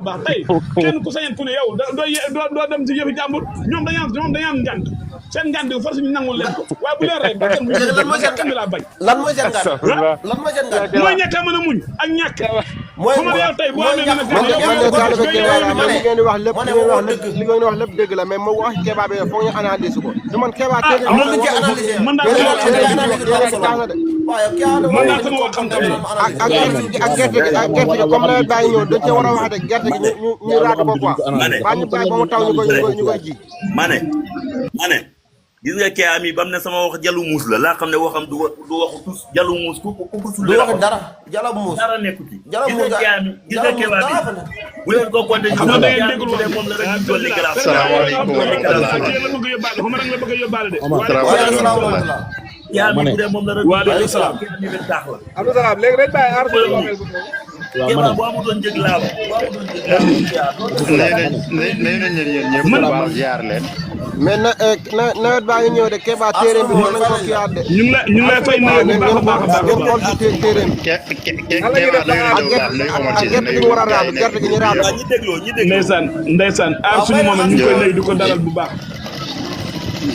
baax tey kenn ku sañen ku ne yow doo dem ci yëfi jàmbur ñoom dañu am ngànt seen ngànt yi force ñu nangul leen ko waaye bu leen rey bakkan bu lan mooy seen kenn laa bañ lan mooy seen ngànt lan mooy seen ngànt mooy ñàkk a mën a muñ ak ñàkk mooy yow tey boo amee mën a li ngeen wax lépp dëgg la mais ma wax Kéba bi foog ñu analyse ko te man Kéba tey am na ci analyser mën naa sama wax xam tamit ak gerte gi comme nawet baa ngi ñëw dañ cee war a wax de gerte gi ñu raadu ko quoi ba ñu bàyyi ba mu taw ñu koy ji ma ne gis nga kee am yi bam ne sama wax jalu muus la laa xam ne waxam du waxu tus jalu muus ku sul du wax dara jala muus dara nekku ci jala muus gis nga kee bi bu leen ko compter xam nga da ngeen déggul wax moom la rek ñu dolli grâce salaamaaleykum la bëgg a yóbbaale xam nga la bëgg a yóbbaale de yaa mi bu dee moom la rek waaleykum salaam Abdou Salam léegi dañ bàyyi aar Kéba bu amutoon njëg laa nee nañ leen yéen ñëpp baax ziar leen mais nawet baa ngi ñëw de Kéba téere bi war nañ ko kiyaat de ñu ngi lay fay nawet bu baax a baax a baax ngeen xool ci téere bi Kéba nuyu Omar ak gerte gi ñu war a raadu gerte gi ñu raadu ñi dégloo ndeysaan aar suñu moom ñu ngi koy nuyu di ko dalal bu baax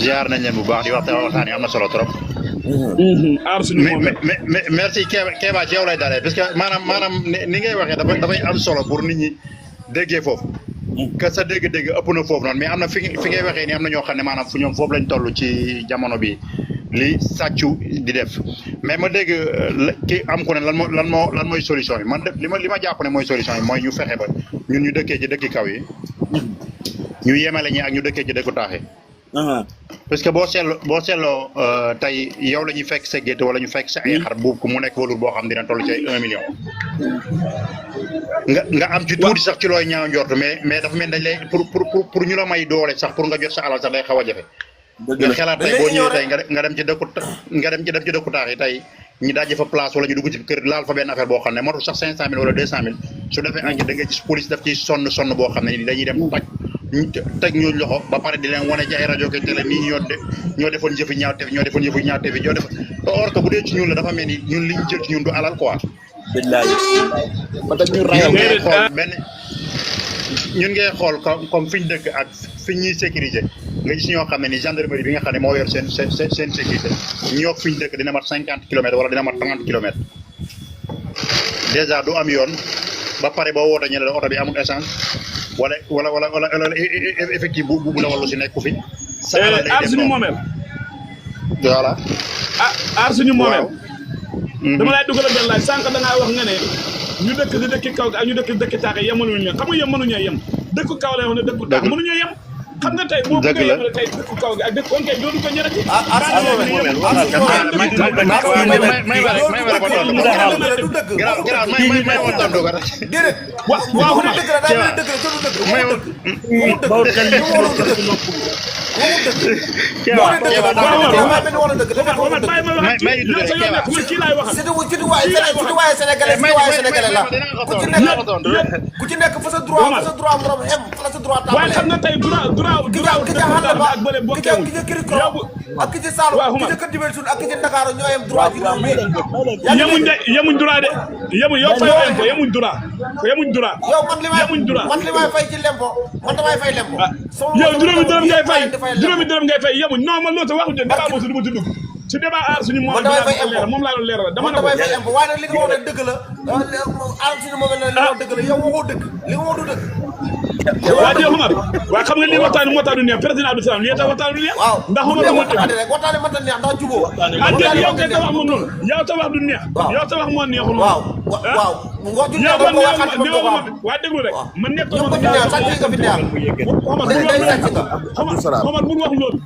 ziar nañ leen bu baax di waxtaan yi am na solo trop aar suñu moom mais merci Kéba ci yow lay dalee parce que maanaam ni ngay waxee dafay am solo pour nit ñi déggee foofu que sa dégg-dégg ëpp na foofu noonu mais am na fi ngay waxee ni am na ñoo xam ne maanaam fu ñoom foofu lañ toll ci jamono bi li sàccu di def mais ma dégg ki am ku ne lan mooy solution yi man li ma jàpp ne mooy solution yi mooy ñu fexe ba ñun ñu dëkkee ci dëkki kaw yi ñu yemale ñi ak ñu dëkkee ci dëkku taax yi parce que boo seetloo tey yow la ñuy fekk sa gétt wala ñu fekk sa ay xar buub ko mu nekk valeur boo xam dina toll ci ay 1 million nga am ci tuuti sax ci looy ñaaw njort mais dafa mel dañ lay pour ñu la may doole sax pour nga jot sa alal sax day xaw a jafe nga xalaat tey boo ñëwee tey nga dem ci dëkku taax yi tey ñu dajje fa place wala ñu dugg ci kër laal fa benn affaire boo xam ne motul sax 500 000 wala 200 000 su defee enquête da ngay gis police daf ciy sonn boo xam ne dañuy dem teg ñu loxo ba pare di leen wane ci ay rajo ke télé nii ñoo defoon jëfi ñaawteef ñoo defoon or que bu dee ci ñun la dafa mel ni ñun liñ jël ci ñun du alal quoi ñun ngay xool comme fi ñu dëkk ak fi ñuy sécuriser nga gis ñoo xam ne ni gendarmerie bi nga xam ne moo yor seen sécurité ñoo fi ñu dëkk dina mat 50 kilomètres wala dina mat 30 kilomètres déjà du am yoon ba pare boo woote ñu ne la oto bi amul essence wala effectif bu la wallu si nekku fi aar suñu moomeel voilà aar suñu moomeel dama lay dugal benn laaj sànq da ngaa wax nga ne ñu dëkk di dëkki kaw ak ñu dëkk dëkki taax yi yemaluñu leen xam nga yem mënuñoo yem dëkku kaw lay wax ne dëkku taax mënuñoo yem xam nga tey boo bëggee yemale tey dëkku kaw gi ak dëkku kon kay dootu ko ñërati ku ci nekk fa sa droit morom xem fa la sa droit waaye xam nga tey droit ki ca xàll ba ki ca kiri koro ak ki ci Saalum ki ca Kër Dibel Sul ak ki ci Ndakaaru ñoo yem droit ci réew mi yemuñ droit de yow fay lempo yemuñ droit yow man li may fay ci lempo man damay fay lempo yow juróomi dërëm ngay fay yemuñ non man loolu sa waxu débat boobu du ma ci dugg ci débat aar suñu moom moom laa doon leeral dama ne damay fay impôt waaye nag li nga wax ne dëgg la aar suñu moom ne li nga wax dëgg la yow waxoo dëgg li nga wax du dëgg waa jël Umar waaye xam nga lii waxtaan du neex président Abdou Salam lii tax waxtaan du neex ndax Umar moo tëdd rek waxtaane mën ta neex ndax juboo yow kay ta wax moom noonu yow ta wax du neex yow ta wax moo neexul waaw wax ju neex ko wax xam ko waa déglu rek man nekk ñoom ko fi neex sàcc nga fi neex Omar bul wax loolu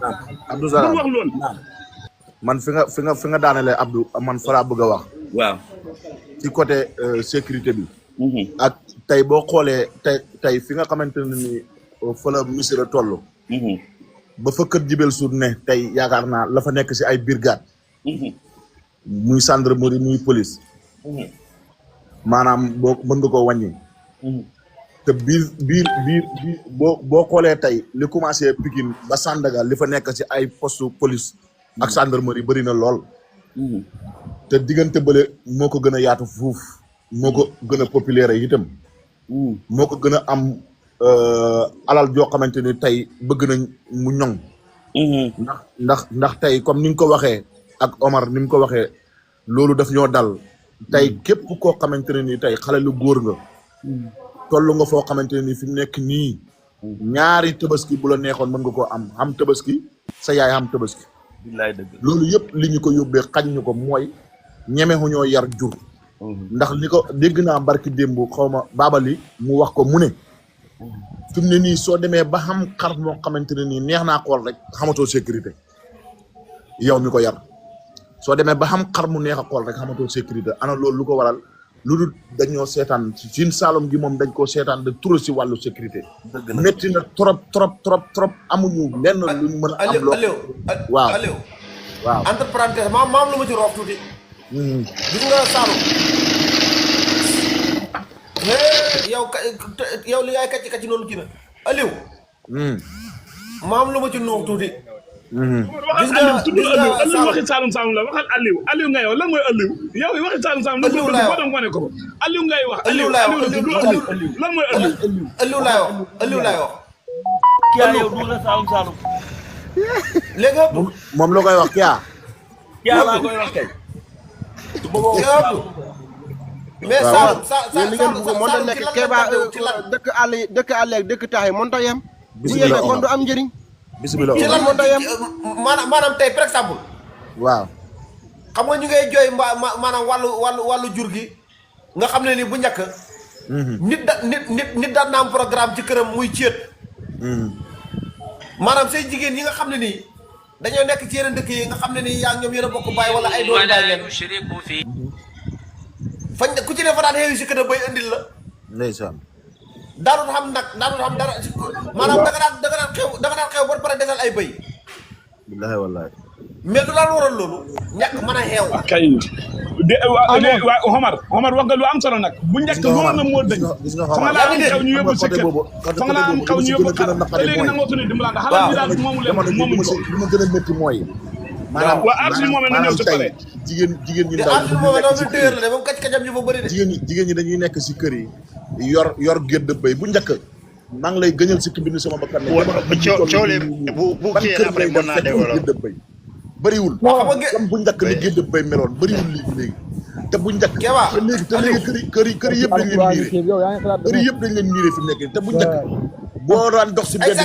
Abdou Salam bul wax loolu man fi nga daanelee Abdou man fa laa bëgg a wax waaw ci côté sécurité bi ak tey boo xoolee tey fi nga xamante ne ni fa la misira toll ba fa Kër Dibel Sul ne tey yaakaar naa la fa nekk si ay brigade muy gendarmerie muy police maanaam boo mën nga koo wàññi te biir boo xoolee tey li commencé Pikine ba Sandaga li fa nekk si ay poste police ak gendarmerie bëri na lool te diggante bële moo ko gën a yaatu fuuf moo ko gën a populaire itam moo ko gën a am alal joo xamante ni tey bëgg nañ mu ñoŋ. ndax tey comme ni nga ko waxee ak Omar ni mu ko waxee loolu daf ñoo dal tey képp koo xamante ne nii tey xale lu góor nga. toll nga foo xamante ne nii fi mu nekk nii. ñaari tabaski bu la neexoon mën nga koo am tabaski sa yaay am tabaski. billaay dëgg loolu yëpp li ñu ko yóbbee xañ ñu ko mooy ñemexuñoo yar jur. ndax li ko dégg naa barki démb xaw ma baabali mu wax ko mu ne. fi mu ne nii soo demee ba xam xar moo xamante ne nii neex naa xool rek xamatoo sécurité yow mi ko yar soo demee ba xam xar mu neex a xool rek xamatoo sécurité ana loolu lu ko waral lu dul dañoo seetaan Sine Saloum gi moom dañ koo seetaan de trop si wàllu sécurité. métti na trop amuñu lenn lu ñu mën a am. waaw Aliou waaw entre parenthèse maam lu ma ci roof tuuti. gis nga Saloum. yow li yaay kàcc noonu kii na Aliou. maam lu ma ci nuux tuuti. gis nga Aliou waxi Saloum la waxal Aliou nga yow lan mooy Aliou yow waxi Saloum la boo dem wane ko Aliou ngay wax Aliou laay wax lan mooy Aliou laay wax kii yow du la Saloum léegi moom la koy wax kii laa koy wax kay mais Saloum li ngeen bëgg moo tax nekk Kéba dëkk àll yi dëkk taax yi mën ta yem bu yemee kon du am njëriñ bisimilah ci lan mën ta yem maanaam tey par exemple waaw xam nga ñu ngay jooy maanaam wàllu jur gi nga xam ne ni bu njëkk nit daan na am programme ci këram muy céet maanaam say jigéen yi nga xam ne nii dañoo nekk ci yeneen dëkk yi nga xam ne nii yaa ñoom yéen a bokk baay wala ay doom baay ngeen fañ ku ci ne fa daan xewi si kër bay indil la ndeysaan daanul xam nag daanul xam dara maanaam da nga daan xew ba pare desal ay bëy billahi wallahi mais lu daan waral loolu ñàkk mën a xeew kay waa Omar wax nga lu am solo nag bu njëkk loolu na moo dëñ fa nga laa am xew ñu yóbbu si kër fa nga laa am xew ñu yóbbu xar te léegi nag moo tudd dimbalante xalal ñi daal moomu leen moomuñ ko li ma gën a métti mooy maanaam waa aar suñu moomee na ñëw si pare jigéen ñi te aar suñu moomee dafa téer la de moom kacam ñu fa bëri de jigéen ñi dañuy nekk si kër yi yor gédd bëy bu njëkk maa ngi lay gëñal si bind sama bakkan ne coole bu kii après mën naa développé gédd bëy bëriwul comme bu njëkk ni gédd bëy meloon bëriwul léegi te bu njëkk te léegi kër yëpp dañ leen miiré kër yëpp dañ leen miiré fi mu nekk te bu njëkk boo daan dox si mbedd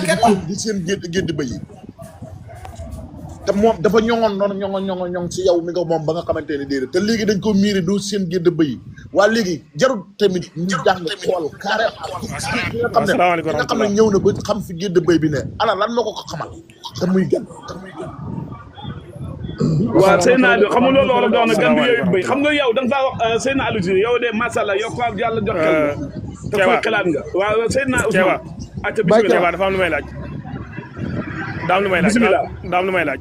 di seen gédd bëy yi te moom dafa ñoŋoon noonu ñoŋ si yow mi nga moom ba nga xamante ne déedéet te léegi dañ ko miiri du seen gédd bëy waa léegi jarul tamit ñu jàng xool carrément ki nga xam ne ñëw na ba xam fi gédd bëy bi ne ana lan moo ko xamal te muy gan waaw Seydina Aliou xam nga loolu war a doon gan bi yooyu bëy xam nga yow da nga faa wax Seydina Aliou si yow de macha allah yow ko yàlla jox xel te ko xalaat nga waaw Seydina Ousmane acca bismillah dafa am lu may laaj daam lu may laaj daam lu may laaj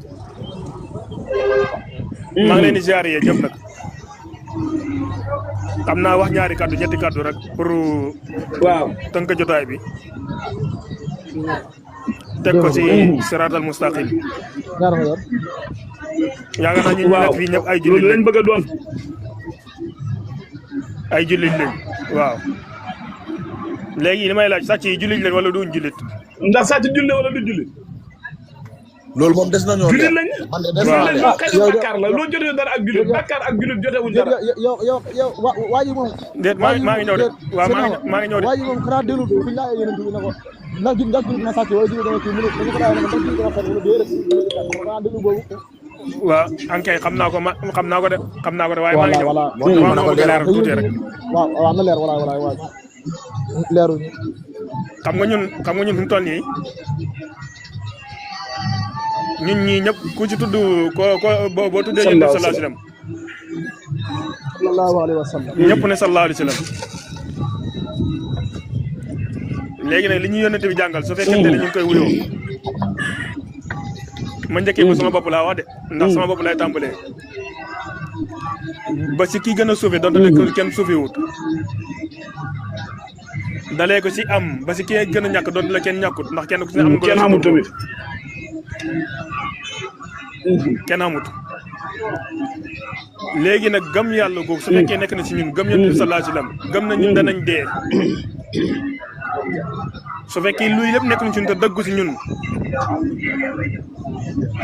maa ngi leen di ziar yee jëf nag xam naa wax ñaari kaddu ñetti kaddu rek pour waaw tënk jotaay bi teg ko ci siraatal mustaqim yaakaar naa ñu nekk fii ñëpp ay jullit lañ bëgg a doon ay jullit lañ waaw léegi li may laaj sàcc yi jullit lañ wala duñ jullit ndax sàcc jullit wala du jullit loolu moom des nañoo jullit lañ man de des waaw na xëy na bàkkaar la loo jotee dara ak jullit bàkkaar ak jullit jotewuñ dara yow waa ji moom déet maa ngi ñëw de waaw maa ngi ñëw de waa ji moom xanaa déglu fi ñu laa yéneen bi ne ko ndax jullit na sàcc wala jullit dana kii mu ne dañu ko daa ne ndax jullit dana fen wala déedéet xanaa déglu boobu waaw ankay xam naa ko de waaye maa ngi ñëw voilà dama bëgg leeral tuuti rek waaw na leer wala leeru xam nga ñun fi mu toll nii ñun ñii ñëpp ku ci tudd ko boo tuddee yonent bi sallallahu alayhi wa sallam ñëpp ne sallallahu alayhi wa sallam léegi nag li ñu yonent bi jàngal su fekkente ne ñu ngi koy wuyoo ma njëkkee ko sama bopp laa wax de ndax sama bopp lay tàmbalee ba si kii gën a suufe donte ne kenn suufewut dalee ko si am ba si kii gën a ñàkk donte la kenn ñàkkut ndax kenn ku si ne am kenn amul tamit kenn amut léegi nag gëm yàlla googu su fekkee nekk na si ñun gëm yonent bi sallallahu alayhi wa sallam gëm na ñun danañ dee su fekkee luy lépp nekk nañ ci ñun te dëggu si ñun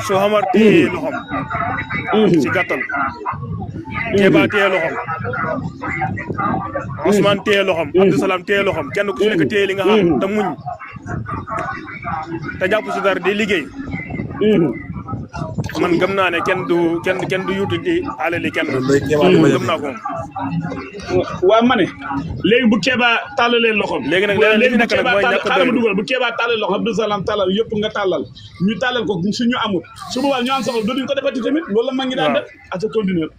su Omar téye loxom si gàttal Kéba téye loxom Ousmane téye loxom Abdou Salam téye loxom kenn ku si nekk téye li nga xam te muñ te jàpp si dara di liggéey man gëm naa ne kenn du yuutu di alali kenn gëm naa ko moom. waaw ma ne léegi bu Kéba tàllalee loxoom. léegi nag léegi nekk nag mooy ñàkk a dugal bu Kéba tàllalee loxoom Abdou Salam tàllal yëpp nga tàllal ñu tàllal ko suñu amul su boobaa ñu am soxla dootuñu ko defati tamit loolu la ma ngi daan def à ce continuer.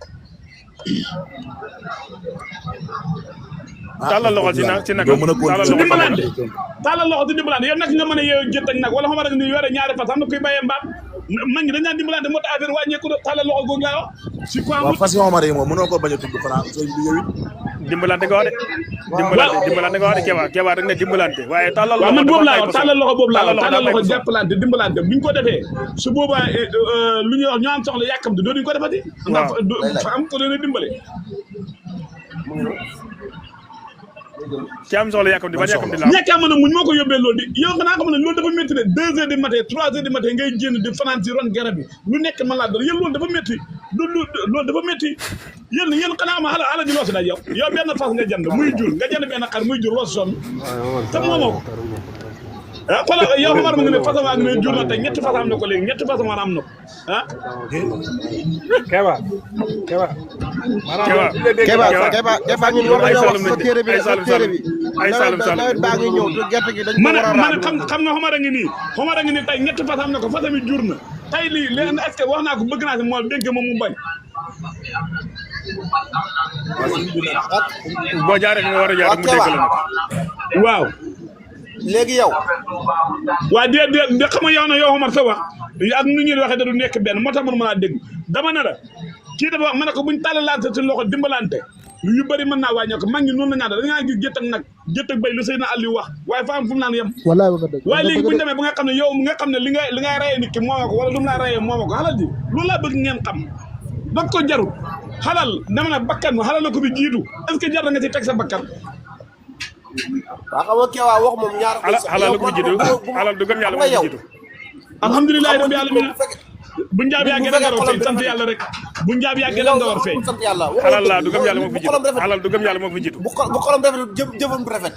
tàllal loxo si nag tàllal loxo si dimbalante yow nag nga mën a yeewu jët ak nag wala xam nga ni yore ñaari fas am na kuy bàyyee mbaam mag ñi dañ naan dimbalante moo tax affaire wàññeeku tàllal loxo googu laa wax si quoi waaw fas yi Omar yi moom mënoo ko bañ a tudd xanaa sooy bi yow it dimbalante nga wax de dimbalante nga wax de Kéba rek ne dimbalante waaye tàllal loxo man boobu laa wax tàllal loxo boobu laa wax tàllal loxo jàppalante dimbalante bu ñu ko defee su boobaa lu ñuy wax ñoo am soxla yàkkamte dootuñu ko defati ndax fa am ko doon dimbale ci am soxla yàkkamti ba yàkkamti la ñàkk a mën a muñ moo ko yóbbee loolu di yow xanaa xam ne loolu dafa métti de 2 heures du matin 3 heures du matin ngay génn di fanaan si ron garab yi lu nekk man laa doon yéen loolu dafa métti loolu dafa métti yéen xanaa ma xala ji loosi daj yow benn fas nga jënd muy jur nga jënd benn xar muy jur loosi sonn te moomoo ko ah xoolal yow xamar ma nga ne fasam ak ne jur na tey ñetti fasam am na ko léegi ñetti fasam am na ko ah Kéba ñun war nañoo wax sa téere bi ay salum nawet baa ngi ñëw te gerte gi dañ ko war a man xam nga xamar a ngi nii tey ñetti fasam am na ko fasam yi jur na tey lii léegi est-ce que wax naa ko bëgg naa si mool dénk moom mu bañ boo jaaree nga war a jaar mu dégg la nag waaw léegi yow waa de xam nga yow na yow Omar sa wax ak nu ñuy waxee da du nekk benn moo tax man mën a dégg dama ne la kii dafa wax ma ne ko buñ tàllalante ci loxo dimbalante yu bëri mën naa wàññeeku mag ñi noonu la ñaan da ngaa gis gétt ak nag gétt ak béy lu Seydina Aliou wax waaye fa am fu mu naan yem waaye léegi buñu demee ba nga xam ne yow nga xam ne li ngay rayee nit ki mooma ko wala lu mu laa rayee mooma ko xalal ji loolu laa bëgg ngeen xam da ko jarul xalal dama ne bakkan xalal la ko bi jiitu est-ce que jar na nga ci teg sa bakkan waa xam nga Kéba wax moom ñaar xalal la ko jiitu xalal du gëm yàlla moo ko jiitu alhamdulilah rabbi alamin bu njaab yàggee da nga war a feeñ sant yàlla rek bu njaab yàggee da nga war a feeñ sant yàlla xalal la du gëm yàlla moo ko fi jiitu xalal du gëm yàlla moo ko fi jiitu bu xolam rafetut jëfam rafet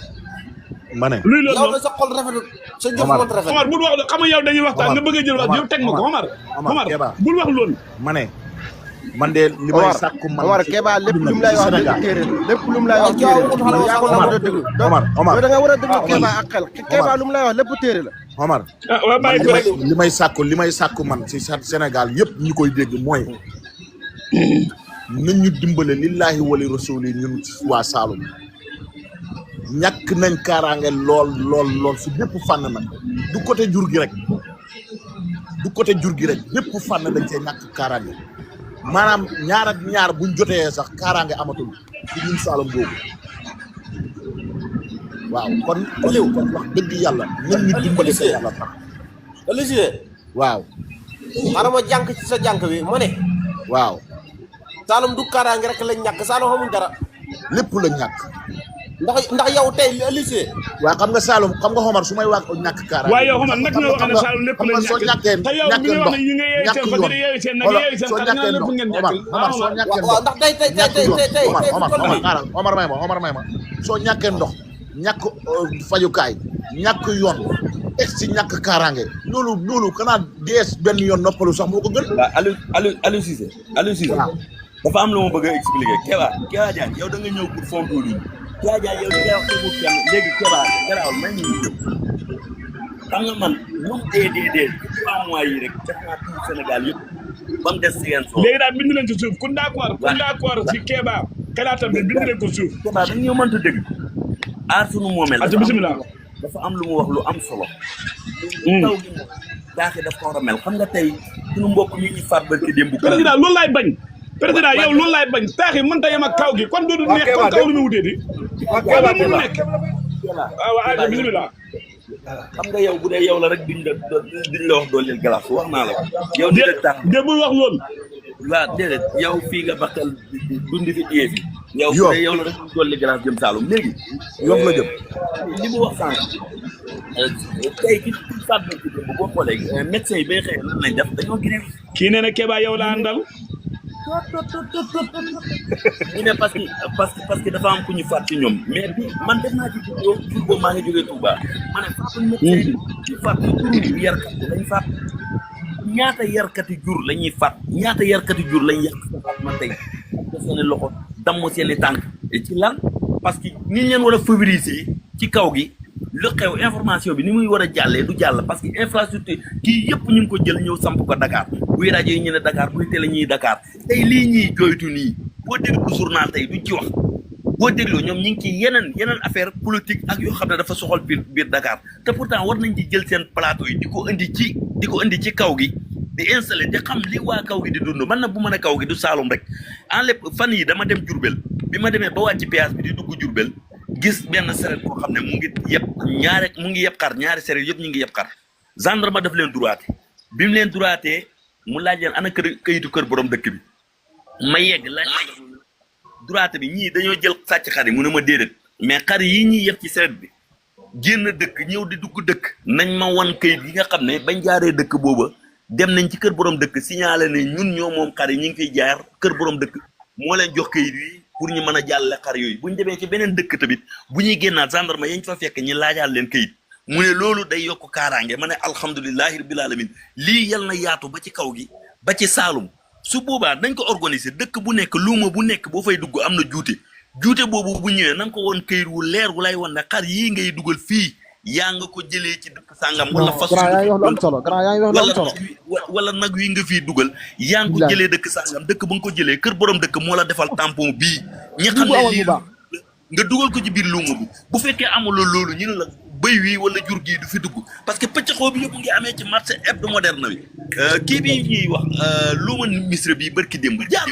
ma ne luy loolu yow na sa xol rafetut sa jëf moom rafet Omar bul wax xam nga yow dañuy waxtaan nga bëgg a jël wax yow teg ma ko Omar bul wax loolu ma ne man de li may sàkku man Omar Kéba lépp lu mu lay wax téere lépp lu mu lay wax téere yaa ko war a déglu Omar da nga war a déglu Kéba ak xel Kéba lu mu lay wax lépp téere la Omar waaw bàyyi ko rek li may sàkku man ci Sénégal yëpp ñu koy dégg mooy nañ ñu dimbale lillahi wali rasuli ñun waa Saloum ñàkk nañ kaaraange lool si bépp fànn nag du côté jur gi rek bépp fànn dañ see ñàkk kaaraange maanaam ñaar ak ñaar buñ jotee sax kaaraange amatul ci ñun Saloum boobu waaw kon wax dëgg yàlla nañ ñu dimbale sa yàlla tax Aliou waaw xaaral ma jànk ci sa jànk bi ma ne waaw Saloum du kaaraange rek lañ ñàkk Saloum xamuñ dara lépp la ñàkk ndax yow tey Aliou waaw xam nga Saloum xam nga Omar su may wax ñàkk kaaraange waaye yow Omar nag nga wax ne Saloum lépp la soo ñàkkee te yow mi nga wax ne yi nga yeewi seen fajiri yeewi seen nag yeewi seen xar nga lépp ngeen ñàkk Omar soo ñàkkee waaw ndax tey Omar may ma soo ñàkkee ndox ñàkk fajukaay ñàkk yoon ex si ñàkk kaaraange loolu xanaa dees benn yoon noppalu sax moo ko gën. waaw Aliou Cissé dafa am lu ma bëgg a expliquer Kéba Diagne yow da nga ñëw pour fontu lii Kéba Diagne yow di ngay wax te mu kenn léegi Kéba garaawal may ñu xam nga man lu mu dee 3 mois yi rek def naa tout Sénégal yëpp ba mu des Ziguinchor. léegi daal bind leen ci suuf ku d'accord ci Kéba xalaatam bi bind leen ko suuf. Kéba dañ ñoo mënta dégg aar sunu moomeel. bismillah dafa am lu mu wax lu am solo. taw gi daaxi daf ko war a mel xam nga tey sunu mbokk yi ñu faat barki démb. président loolu laay bañ. président yow loolu laay bañ taaxi mënta yem ak kaw gi kon doodu neex kon kaw lu muy wutee di waaw loolu mënu nekk waaw bismillah xam nga yow bu dee yow la rek duñ la wax dooleel glace wax naa la ko yow di tax de bul wax loolu waaw déedéet yow fii nga baxtal dundi fi diyee fi Yoff yow la rek dolli grâce jëm Saloum léegi Yoff la jëm li mu wax sànq tey ki faat na ci bu boo xoolee médecin yi bay xëy lan lañ def dañoo grève kii nee na Keba yow la àndal ñu ne parce que dafa am ku ñu faat ci ñoom mais bi man def naa ci jur boobu maa ngi jógee Touba ma ne faatu médecin ci faat ci turu yarkat lañ faat ñaata yarkati jur la ñuy faat ñaata yarkati jur lañ yàq faat man tey def seeni loxo damm seeni tànk ci lan parce que ni leen war a favoriser ci kaw gi lu xew information bi ni muy war a jàllee du jàll parce que infrastructure kii yëpp ñu ngi ko jël ñëw samp ko Dakar buy rajo yi ñu ne Dakar buy télé ñuy Dakar tey lii ñuy jooytu nii boo déglu journal tey du ci wax boo dégloo ñoom ñu ngi ci yeneen affaire politique ak yoo xam ne dafa soxal biir Dakar te pourtant war nañ ci jël seen plateau yi di ko indi ci kaw gi di installé di xam li waa kaw gi di dund man na bu mën a kaw gi du Saalum rek en lépp fan yi dama dem Diourbel bi ma demee ba wàcc péage bi di dugg Diourbel gis benn seret boo xam ne mu ngi yeb xar ñaari seret yëpp ñu ngi yeb xar gendarme daf leen droité bi mu leen droité mu laaj leen ana kayitu kër borom dëkk bi ma yegg laaj droité bi ñii dañoo jël sàcc xar yi mu ne ma déedéet mais xar yi ñuy yeb ci seret bi génn dëkk ñëw di dugg dëkk nañ ma wan kayit yi nga xam ne bañ jaaree dëkk booba dem nañ ci kër borom dëkk signalé ne ñun ñoo moom xar yi ñu ngi fiy jaar kër borom dëkk moo leen jox kayit yi pour ñu mën a jàllale xar yooyu bu ñu demee ci beneen dëkk tamit bu ñuy génnaat gendarme yañ fa fekk ñi laajaal leen kayit mu ne loolu day yokk kaaraange ma ne alhamdulilahi rabbil alamin lii yal na yaatu ba ci kaw gi ba ci Saalum su boobaa nañ ko organiser dëkk bu nekk luuma bu nekk boo fay dugg am na juute boobu bu ñëwee na nga ko woon kayit wu leer wu lay wan ne xar yii ngay dugal fii yaa nga ko jëlee ci dëkk sàngam wala fas wala nag wi nga fii dugal yaa ngi ko jëlee dëkk sàngam dëkk ba nga ko jëlee kër borom dëkk moo la defal tampon bii ñi xam ne lii nga dugal ko ci biir luuma bi bu fekkee amuloo loolu ñu ne la bëy wi wala jur gii du fi dugg parce que pëccxoo bi yëpp ngi amee ci marché hebdomadaire bi kii bi ñuy wax luuma misra bi barki démb jaar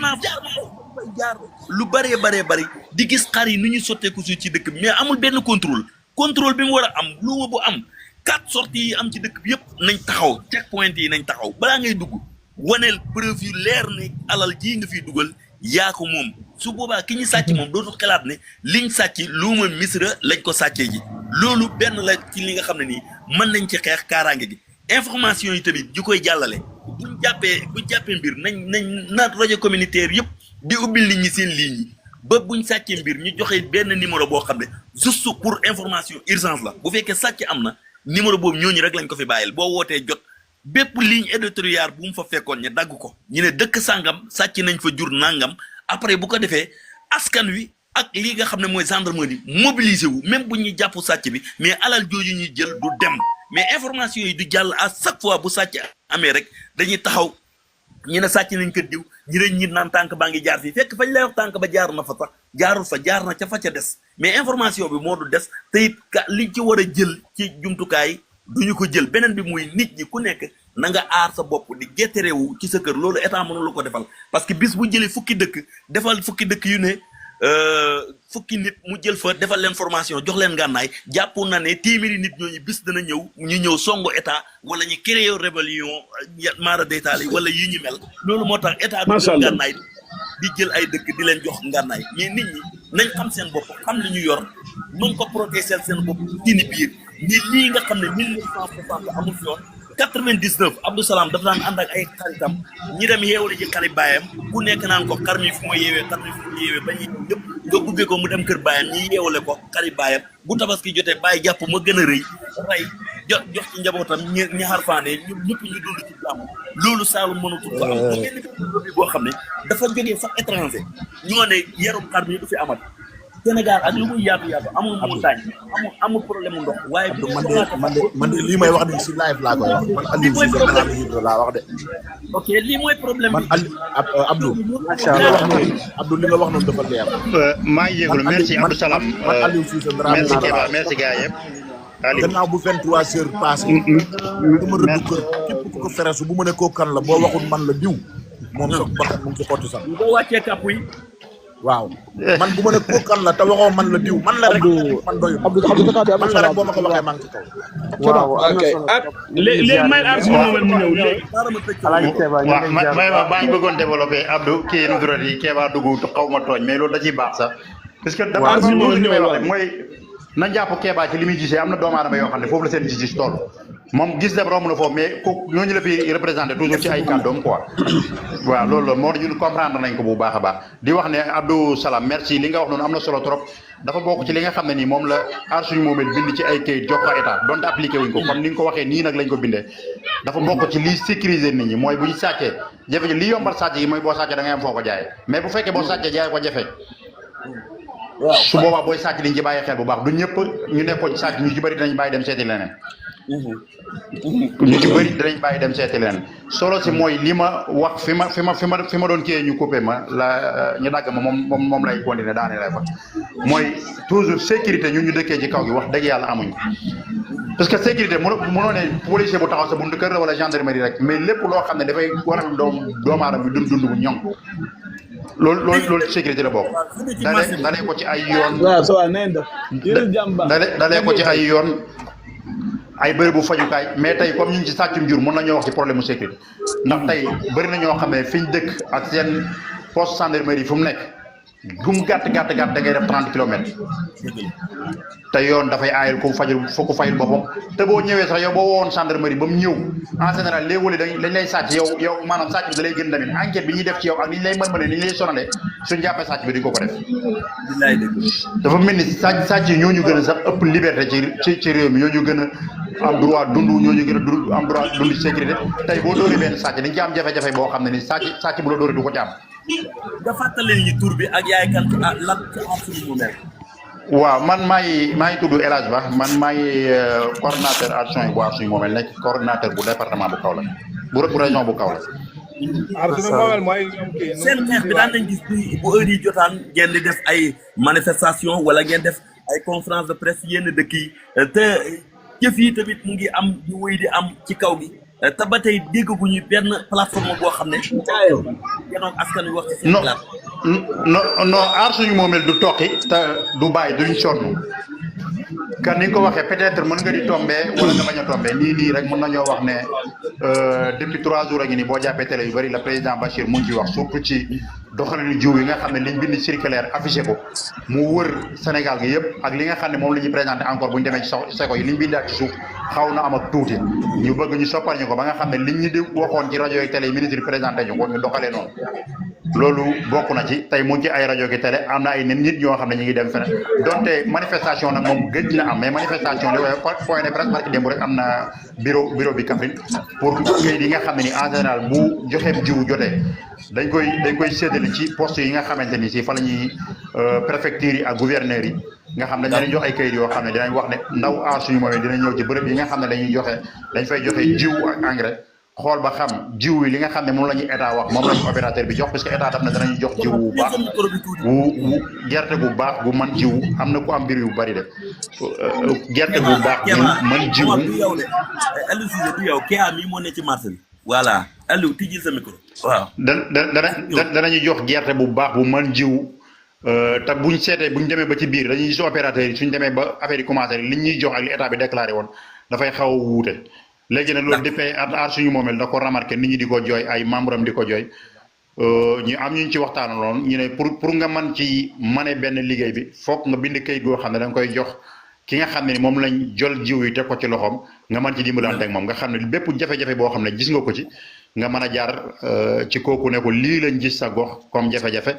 lu bëree di gis xar yi ni ñuy sotteeku su ci dëkk bi mais amul benn contrôle bi mu war a am luuma bu am 4 sorties yi am ci dëkk bi yëpp nañ taxaw check point yi nañ taxaw balaa ngay dugg waneel preuve yu leer ne alal jii nga fiy dugal yaa ko moom su boobaa ki ñu sàcc moom dootul xalaat ne liñ sàcc luuma misra lañ ko sàccee ji loolu benn la ci li nga xam ne nii mën nañ ci xeex kaaraange gi information yi tamit ju koy jàllale buñ jàppee mbir nañ naat rajo communautaire yëpp di ubbil nit ñi seen ligne yi ba buñ sàccee mbir ñu joxe benn numéro boo xam ne juste pour information urgence la bu fekkee sàcc am na numéro boobu ñooñu rek lañ ko fi bàyyil boo wootee jot bépp ligne éditoriale bu mu fa fekkoon ñu dagg ko ñu ne dëkk sàngam sàcc nañ fa jur nangam après bu ko defee askan wi ak lii nga xam ne mooy gendarmerie mobilisé wu même bu ñuy jàpp sàcc bi mais alal jooju ñuy jël du dem mais information yi du jàll à chaque fois bu sàcc amee rek dañuy taxaw ñu ne sàcc nañ kër diw ñu ne ñi naan tànk baa ngi jaar fii fekk fañ lay wax tànk ba jaar na fa sax jaarul fa jaar na ca fa ca des mais information bi moo du des te it liñ ci war a jël ci jumtukaay duñu ko jël beneen bi muy nit ñi ku nekk na nga aar sa bopp di getterewu ci sa kër loolu état mënu la ko defal parce que bis bu jëlee fukki dëkk defal fukki dëkk yu ne fukki nit mu jël fa defal leen formation jox leen ngànnaay jàpp na ne téeméeri nit ñooñu bis dana ñëw ñu ñëw songo état wala ñu créer rébellion mara détail wala yi ñu mel loolu moo tax état du jël ngànnaay di jël ay dëkk di leen jox ngànnaay mais nit ñi nañ xam seen bopp xam li ñu yor mën ko protéger seen bopp dini biir ni lii nga xam ne 1960 amul fi woon 99 Abdou Salam dafa daan ànd ak ay xaritam ñi dem yeewale ji xari baayam ku nekk naan ko xar mi fu ma yeewee xar mi fu ma yeewee ba ñuy ñëpp nga gubbee ko mu dem kër baayam ñi yeewale ko xari baayam bu tabaski jotee bàyyi jàpp ma gën a rëy rey jox ci njabootam ñi xarfaane ñëpp ñu dund ci jàmm loolu Saalum mënatul ko am benn bi boo xam ne dafa jógee sax étranger ñoo ne yarum xar mi du fi amat Sénégal ak lu muy yaatu amul montagne amul problème mu ndox waaye man de lii may wax ni si live laa koy wax man Aliou Cissé laa wax de ok lii mooy problème man Abdou Abdou li nga wax noonu dafa leer maa ngi yëgul merci Abdou Salam man Aliou Cissé merci Keba merci gars yëpp gannaaw bu 23 heures passé dama rëdd kër képp ku ko feresu bu mu ne koo kan la boo waxul man la diw moom sax ba mu ngi ci xottu sax boo wàccee kàpp yi waaw man bu ma ne kooku kan la te waxoo man la diw man la rek man doyul Abdou sa kàddu am man na la rek solo boo ma ko waxee maa ngi ci kaw. waaw ok léegi may aar suñu moment mu ñëw léegi. waaw may baa ngi bëggoon développé Abdou kii nu durat yi Kéba dugg xaw ma tooñ mais loolu da ciy baax sax parce que dafa am li may wax mooy na jàpp Kéba ci li muy gisee am na doomu aadama yoo xam ne foofu la seen gis-gis toll moom gis dem romb na foofu mais ku ñooñu la fi représenté toujours ci ay kàddoom quoi waaw loolu la moo ñun comprendre nañ ko bu baax a baax di wax ne Abdou Salam merci li nga wax noonu am na solo trop dafa bokk ci li nga xam ne nii moom la aar suñu moomeel bind ci ay kayit jox ko état donte appliqué wuñ ko comme ni nga ko waxee nii nag lañ ko bindee dafa bokk ci liy sécuriser nit ñi mooy bu ñu sàccee jafe li yombal sàcc yi mooy boo sàccee da ngay am foo ko jaayee mais bu fekkee boo sàccee jaay ko jafe su boobaa booy sàcc liñ ci bàyyi xel bu baax du ñëpp ñu nekkoon sàcc ñu ci bëri dinañ bàyyi dem seeti leneen ñu ci bëri dinañ bàyyi dem seeti leneen solo si mooy li ma wax fi ma doon kiyee ñu coupé ma la ñu dagg ma moom lay continuer daane lay fa mooy toujours sécurité ñun ñu dëkkee ci kaw gi wax dëgg yàlla amuñ parce que sécurité mënoo ne policier bu taxaw sa buntu kër la wala gendarmerie rek mais lépp loo xam ne dafay waral doomu aadama bi dund bu ñoŋ loolu sécurité la bokk dalee ko ci ay yoon waaw ça va nañ def dalee ko ci ay yoon ay bëri bu fajukaay mais tey comme ñu ngi ci sàccum jur mën nañoo wax ci problème mu sécurité ndax tey bëri na ñoo xam ne fi ñu dëkk ak seen poste gendarmerie fu mu nekk gum gàtt da ngay def 30 kilomètres te yoon dafay aayal ko fayul boppam te boo ñëwee sax yow boo woowoon gendarmerie ba mu ñëw en général léegi dañ lay sàcc yow maanaam sàcc bi da lay gën tamit enquête bi ñuy def ci yow ak ni ñu lay mën ni ñu lay sonalee suñ jàppee sàcc bi duñ ko def dafa mel ni sàcc yi ñooñu gën a sax ëpp liberté ci réew mi ñooñu gën a am droit dund ñooñu gën a am droit dund ci sécurité tey boo dóoree benn sàcc dañ ci am jafe-jafe boo xam ne ni sàcc bu la dóoree du ko ci am nga fàttali ñu tur bi ak yaay kan lan ci am suñu mu mel. waaw man maa ngi tudd El Hadj Ba man maa ngi coordonnateur action yi bu aar suñu moomeel nekk coordonnateur bu département bu Kaolack bu région bu Kaolack. aar suñu moomeel mooy seen xeex bi daan nañ gis bu heure yi jotaan ngeen di def ay manifestation wala ngeen def ay conférence de presse yenn dëkk yi te jëf yi tamit mu ngi am ñu wéy di am ci kaw gi. te ba tey déggaguñu benn plateforme boo xam ne. yéen askan wi wax ci seen non aar suñu moomeel du toqi te du bàyyi duñ sonn kan ni nga ko waxee peut-être mën nga di tombé wala nga bañ a tombé nii rek mën nañoo wax ne depuis 3 jours a ngi nii boo jàppee télé yu bëri la président Bachir mu ngi ciy wax surtout ci doxalinu jiw yi nga xam ne liñ bind circulaire affiché ko mu wër Sénégal gi yëpp ak li nga xam ne moom la ñuy présenté encore bu ñu demee ci seko yi liñ bindaat ci suuf xaw na am ak tuuti ñu bëgg ñu soppal ñu ko ba nga xam ne liñ ñu di waxoon ci rajo yi télé yi ministre yi présenté ñu ko ñu doxalee noonu loolu bokk na ci tey mu ngi ci ay rajo gi télé am na ay nit ñoo xam ne ñu ngi dem feneen donte manifestation nag moom gëj na am mais manifestation li waaye point de presse barki démb rek am na bureau bi Kaffrine pour kayit yi nga xam ne ni en général bu joxeem jiwu jotee dañ koy séddale ci poste yi nga xamante ni si fa la ñuy préfecture yi ak gouverneurs yi nga xam ne dañ leen jox ay kayit yoo xam ne dinañ wax ne ndaw aar suñu moomee dinañ ñëw ci bërëb yi nga xam ne dañ fay joxe jiwu ak engrais xool ba xam jiw yi li nga xam ne moom la ñuy état wax moom la ñu opérateur bi jox parce que état daf na danañu jox jiw bu baax bu gerte gu baax bu man jiw am na ku am mbir yu bari de gerte gu baax bu man jiw Aliou Cissé du yow Kéa mi moo ne ci marché bi voilà Aliou tijjil sa micro waaw danañu jox gerte bu baax bu man jiw te buñ seetee buñ demee ba ci biir dañuy gis opérateur yi suñ demee ba affaire yi commencé li ñuy jox ak li état bi déclaré woon dafay xaw a wuute léegi nag loolu depuis aar suñu moomeel da ko remarqué nit ñi di ko jooy ay membre am di ko jooy ñu am ñu ci waxtaanaloon ñu ne pour nga mën ci mane benn liggéey bi foog nga bind kayit goo xam ne da nga koy jox ki nga xam ne ni moom lañ jël jiw yi teg ko ci loxoom nga mën ci dimbalante ak moom nga xam ne bépp jafe-jafe boo xam ne gis nga ko ci nga mën a jaar ci kooku ne ko lii lañ gis sa gox comme jafe-jafe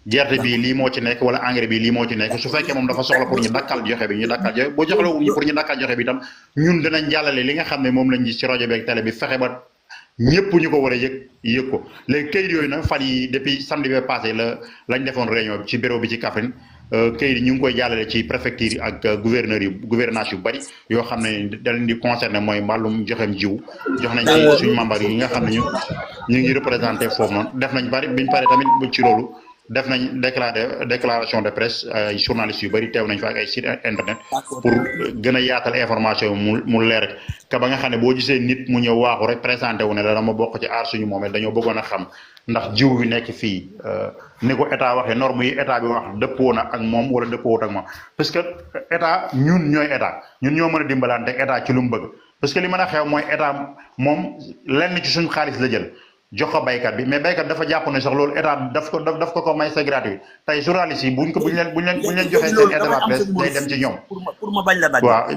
gerte bi lii moo ci nekk wala engrais bi lii moo ci nekk su fekkee moom dafa soxla pour ñu dakkal joxe bi ñu dakkal joxe boo joxla wuñu pour ñu dakkal joxe bi itam ñun dinañ jàllale li nga xam ne moom lañ gis ci rajo bi ak télé bi fexe ba ñëpp ñu ko war a yëg ko léegi kayit yooyu nag fan yi depuis samedi bi passé lañ defoon réunion bi ci bureau bi ci Kaffrine kayit yi ñu ngi koy jàllale ci préfecture yi ak gouvernance yu bari yoo xam ne da leen di concerné mooy mbàllum joxem jiw jox nañ ci suñu membre yi nga xam ne ñu ngi représenté foofu noonu def nañ bari biñ pare tamit ci loolu def nañ déclaration de presse ay journalistes yu bëri teew nañ fa ak ay site internet pour gën a yaatal information mu leer ka ba nga xam ne boo gisee nit mu ñëw waaxu rek présenté wu ne la dama bokk ci aar suñu moomeel dañoo bëggoon a xam ndax jiw bi nekk fii ni ko état waxee norme yi état bi wax dëppoo na ak moom wala dëppoowut ak moom parce que état ñun ñooy état ñun ñoo mën a dimbalante ak état ci lu mu bëgg parce que li mën a xew mooy état moom lenn ci suñu xaalis la jël jox ko baykat bi mais baykat dafa jàpp ne sax loolu état daf ko may c'est gratuit tey journaliste yi buñ leen joxee seen aide à la presse day dem ci ñoom. pour ma bañ la dagg. waaw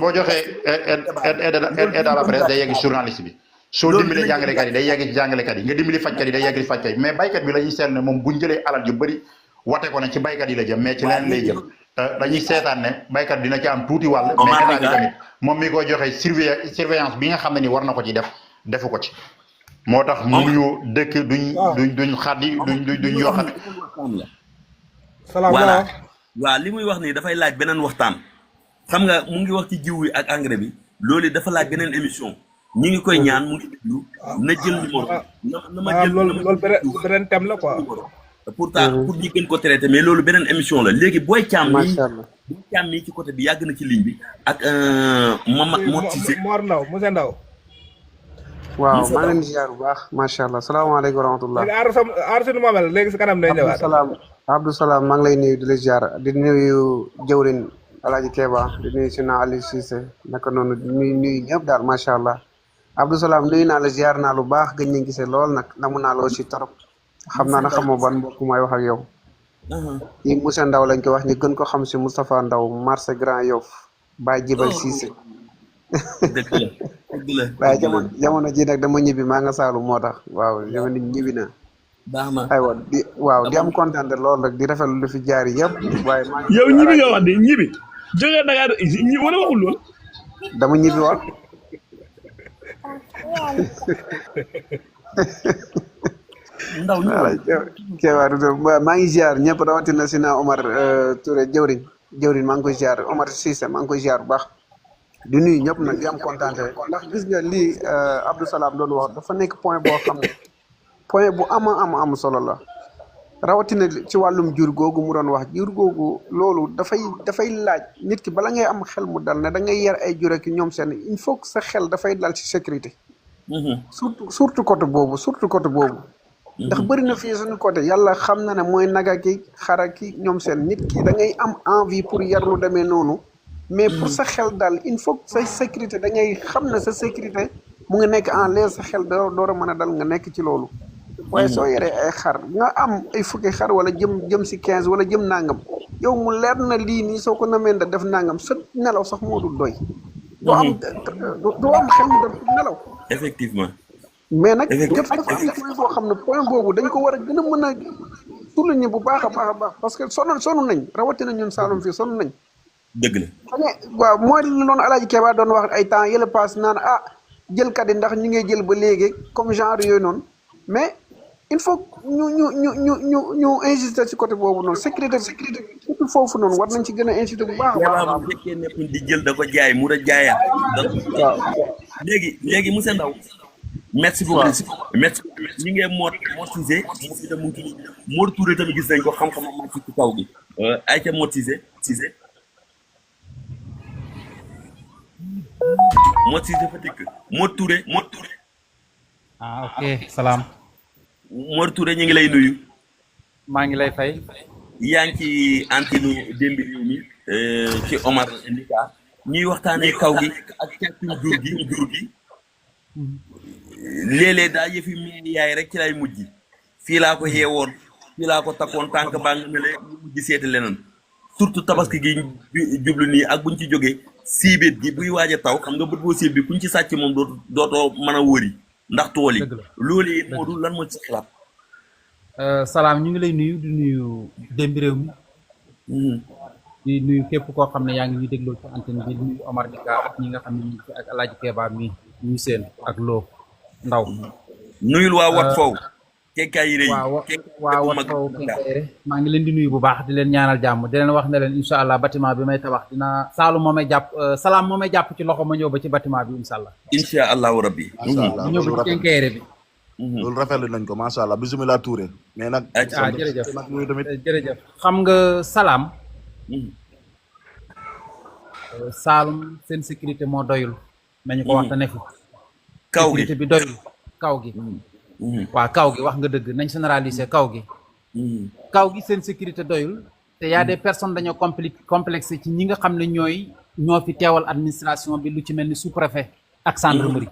boo joxee aide à la presse day yegg journaliste bi. soo dimbali jàngalekat yi day yegg ci jàngalekat yi nga dimbali fajkat yi day yegg ci fajkat yi mais baykat bi la ñuy seetlu ne moom buñ jëlee alal yu bëri wate ko ne ci baykat yi la jëm mais ci leneen lay jëm te dañuy seetaan ne baykat dina ci am tuuti wàll mais état bi tamit moom mi koy joxe surveillance bi nga xam ne ni war na ko ci defu ko ci moo tax mënuñu dëkk duñ xaddi duñ yoo xam ne voilà waaw li muy wax nii dafay laaj beneen waxtaan xam nga mu ngi wax ci jiw yi ak engrais bi loolu dafa laaj beneen émission ñi ngi koy ñaan mu ngi déglu na jël numéro na ma jël loolu beneen thème la quoi pour ñi gën ko traité mais loolu beneen émission la léegi booy càmm nii ci côté bi yàgg na ci ligne bi ak Mor Cissé Mor Ndaw monsieur Ndaw waaw maa ngi leen di ziar bu baax macha allah salaamaaleykum wa rahmatullah aar sunu mamel léegi si kanam day ñëwaat Abdou Salam maa ngi lay nuyu di la ziar di nuyu jëwrin Alaaji Keba di nuyu Sina Aliou Cissé naka noonu di nuyu ñëpp daal macha allah Abdou Salam nuyu naa la ziar naa lu baax gëj nañ gisee lool nag namu naa la aussi trop xam naa ne xamoo ban mbokk mooy wax ak yow kii monsieur Ndaw lañ ko wax ñu gën ko xam si Moustapha Ndaw marché Grand Yoff Baye Jibal Cissé dëgg la waaye jamono ji nag dama ñibbi maa nga saalu moo tax waaw jamono ñibbi na baax na aywa di am kontaan lool rek di rafetlu lu fi jaar yëpp waaye yow ñibbi nga wax de ñibbi jógee Dakar wala waxul lool dama ñibbi wax ndaw maa ngi ziar ñëpp rawatina Sina Omar Touré jëwriñ maa ngi koy ziar Omar Cissé maa ngi koy ziar bu baax di nuyu ñëpp nag di am kontaan ndax gis nga lii Abdou Salam doon wax dafa nekk point boo xam ne point bu am solo la rawatina ci wàllum jur googu mu doon wax jur googu loolu dafay laaj nit ki bala ngay am xel mu dal ne da ngay yar ay jur ak ñoom seen il faut que sa xel dafay dal ci sécurité surtout côté boobu ndax bëri na fii suñu côté yàlla xam na ne mooy naga ki xara ki ñoom seen nit ki da ngay am envie pour yar lu demee noonu mais pour sa xel daal il faut que sa sécurité da ngay xam ne sa sécurité mu ngi nekk en l'aise sa xel door a mën a dal nga nekk ci loolu waaye soo yoree ay xar nga am ay fukki xar wala jëm si 15 wala jëm nangam yow mu leer na lii nii soo ko namee da def nangam sa nelaw sax moo dul doy doo am xel mu dal nelaw effectivement mais nag dafa am point boo xam ne point boobu dañ ko war a gën a mën a souligner bu baax a baax parce que sonn nañ rawatina ñun Saloum fii sonn nañ dëgg la waaw mooy li noonu Alaaji Keba doon wax ay temps yële pass naan jëlkat yi ndax ñu ngi jël ba léegi comme genre yooyu noonu mais il faut ñu insister ci côté boobu noonu sécurité surtout foofu noonu war nañ ci gën a insister bu baax a baax. bu fekkee nekkul di jël da ko jaay mu da jaayaat. waaw léegi monsieur Ndaw merci beaucoup. merci ñu ngi Mor Cissé Mor Touré tamit gis nañ ko xam-xamam màcc ci kaw gi. ayca Mor Cissé Mor Cissé fa dëkk Mor Touré. ok salaam. Mor Touré ñu ngi lay nuyu. maa ngi lay fay. yaa ngi ci antenne Demb Réew mi ci Omar Ndika ñuy waxtaanee kaw gi ak càccum jur gi léeg-léeg daa yëfi mais yaay rek ci lay mujj fii laa ko yeewoon fii laa ko takkoon tànk baa nga ne ñu mujj seeti leneen surtout tabaski gi jublu nii ak buñ ci jógee siibét gi buy waaj a taw xam nga bët boo siib bi kuñ ci sàcc moom dootoo mën a wëri ndax tool yi loolu it moo dul lan moo ci xalaat. salaam ñu ngi lay nuyu di nuyu Demb Réew mi di nuyu képp koo xam ne yaa ngi ñuy dégloo ci antenne bi di nuyu Omar Ndika ak ñi nga xam ne ñu ngi fi ak Alaaji Keba mi ñu seen ak Lo Ndaw nuyul waa wat foofu Kenkayre yi waa wat foofu Kenkayre maa ngi leen di nuyu bu baax di leen ñaanal jàmm di leen wax ne leen incha allah bâtiment bi may tabax dina Saalum moo may jàpp Salaam moo may jàpp ci loxo ma ñëw ba ci bâtiment bi incha allah. incha allahu rabbi. ñëw ba ci Kenkayre bi. loolu rafetlu nañ ko macha allah bisimilah Touré. mais nag. jërëjëf xam nga Salaam. Saalum seen sécurité moo doyul. nañu ko wax te ne fi. kaw gi sécurité bi doyul kaw gi. waa kaw gi wax nga dëgg nañ généraliser kaw gi. kaw gi seen sécurité doyul. te y a des personnes dañoo complexe ci ñi nga xam ne ñoo fi teewal administration bi lu ci mel ni sous-préfet ak gendarmerie.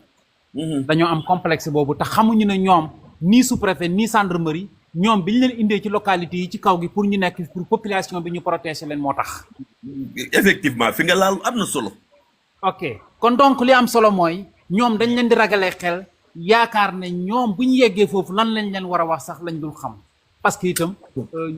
dañoo am complexe boobu te xamuñu ne ñoom nii sous-préfet nii gendarmerie ñoom bi ñu leen indee ci localité yi ci kaw gi pour ñu nekk pour population bi ñu protéger leen moo tax. effectivement fi nga laal am na solo. ok kon donc li am solo mooy ñoom dañ leen di ragalee xel yaakaar ne ñoom bu ñu yeggee foofu lan lañ leen war a wax sax lañ dul xam. parce que itam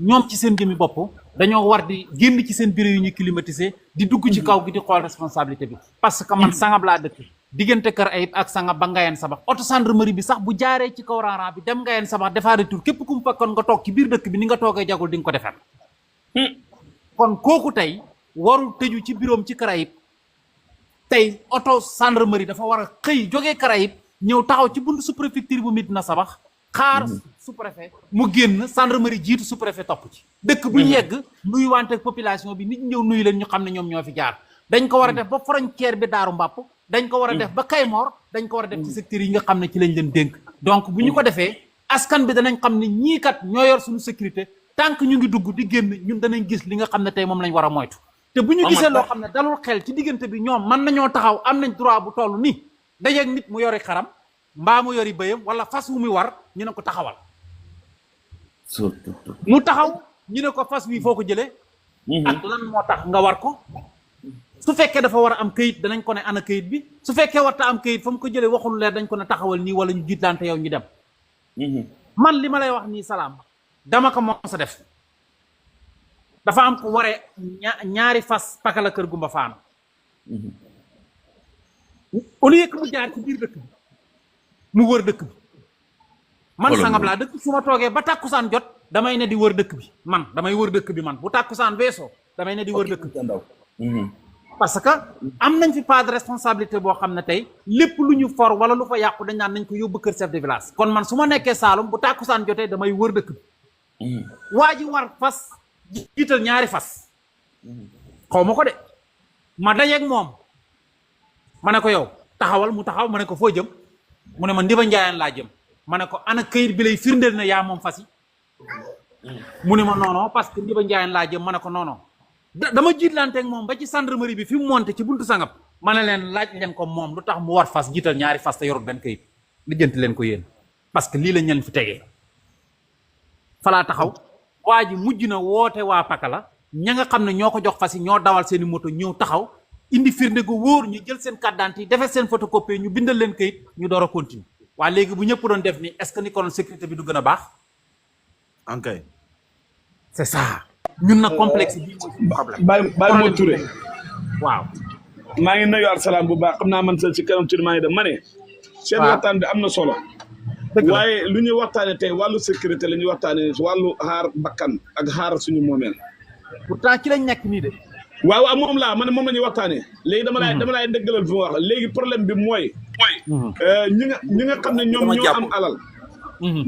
ñoom ci seen jëmmi bopp dañoo war di génn ci seen bureau yu ñu climatisé di dugg ci kaw gi di xool responsabilité bi parce que man Sangab laa dëkk diggante Kër Ayib ak Sangab ba Ngayeen Sabax auto gendarmerie bi sax bu jaaree ci kaw rang bi dem Ngayeen Sabax defaa retour képp ku mu fekkoon nga toog ci biir dëkk bi ni nga toogee jagul di nga ko defar kon kooku tey warul tëju ci bureau ci Kër Ayib tey auto gendarmerie dafa war a xëy jógee Kër Ayib ñëw taxaw ci buntu sous-préfecture bu Médina Sabax xaar sous-préfet mu génn gendarmerie jiitu sous-préfet topp ci dëkk bu ñu yegg nuyu wante population bi nit ñëw nuyu leen ñu xam ne ñoom ñoo fi jaar dañ ko war a def ba frontière bi Daaru Mbàpp dañ ko war a def ba Kaymoor dañ ko war a def ci secteur yi nga xam ne ci lañ leen dénk donc bu ñu ko defee askan bi danañ xam ne ñii kat ñoo yor suñu sécurité tant que ñu ngi dugg di génn ñun danañ gis li nga xam ne tey moom lañ war a moytu te bu ñu gisee loo xam ne dalul xel ci diggante bi ñoom mën nañoo taxaw am nañ droit bu toll nii dajeeg nit mu yori xaram mbaa mu yori bëyam wala fas wu muy war ñu ne ko taxawal mu taxaw ñu ne ko fas wi foo ko jëlee ak lan moo tax nga war ko su fekkee dafa war a am këyit danañ ko ne ana këyit bi su fekkee warta am këyit fa mu ko jëlee waxul leer dañ ko ne taxawal nii wala ñu jiitlante yow ñu dem man li ma lay wax nii Salam dama ko mos a def dafa am ko waree ñaari fas pakala kër Gumba Faano au lieu que mu jaar ci biir dëkk bi mu wër dëkk bi man Sangab laa dëkk su ma toogee ba tàkkusaan jot damay ne di wër dëkk bi man damay wër dëkk bi man bu tàkkusaan weesoo damay ne di wër dëkk bi parce que am nañ fi pas de responsabilité boo xam ne tey lépp lu ñu for wala lu fa yàqu dañ naan nañ ko yóbbu kër chef de village kon man su ma nekkee Saalum bu tàkkusaan jotee damay wër dëkk bi waa ji war fas jiital ñaari fas xaw ma ko de ma dajeeg moom ma ne ko yow taxawal mu taxaw ma ne ko foo jëm mu ne ma Ndiba Njaayaan laa jëm ma ne ko ana këyit bi lay firndeel na yaa moom fas yi mu ne ma non parce que Ndiba Njaayaan laa jëm ma ne ko non dama jiitlanteeg moom ba ci gendarmerie bi fi mu monté ci buntu Sangab ma ne leen laaj leen ko moom lu tax mu war fas jiital ñaari fas te yorut benn këyit lijjanti leen ko yéen parce que lii lañ leen fi tegee falaa taxaw waa ji mujj na woote waa Pakala ña nga xam ne ñoo ko jox fas yi ñoo dawal seeni moto ñëw taxaw indi firnde gu wóor ñu jël seen carte d'identité yi defee seen photocopie ñu bindal leen këyit ñu door a continuer waa léegi bu ñëpp doon def ni est-ce que ni konoon sécurité bi du gën a baax ankay c'est ça ñun na complexe bi mooy problème Baye moo Touré waaw maa ngi nuyu Salam bu baax xam naa man sa ci kanam ci maa ngi dem ma ne seen waxtaan bi am na solo waaye lu ñuy waxtaane tey wàllu sécurité la ñuy waxtaane wàllu xaar bakkan ak xaar suñu moomeel pourtant ci lañ nekk nii de waaw moom laa man moom la ñuy waxtaanee léegi dama laay dëggalal fi mu wax léegi problème bi mooy ñi nga xam ne ñoom ñoo am alal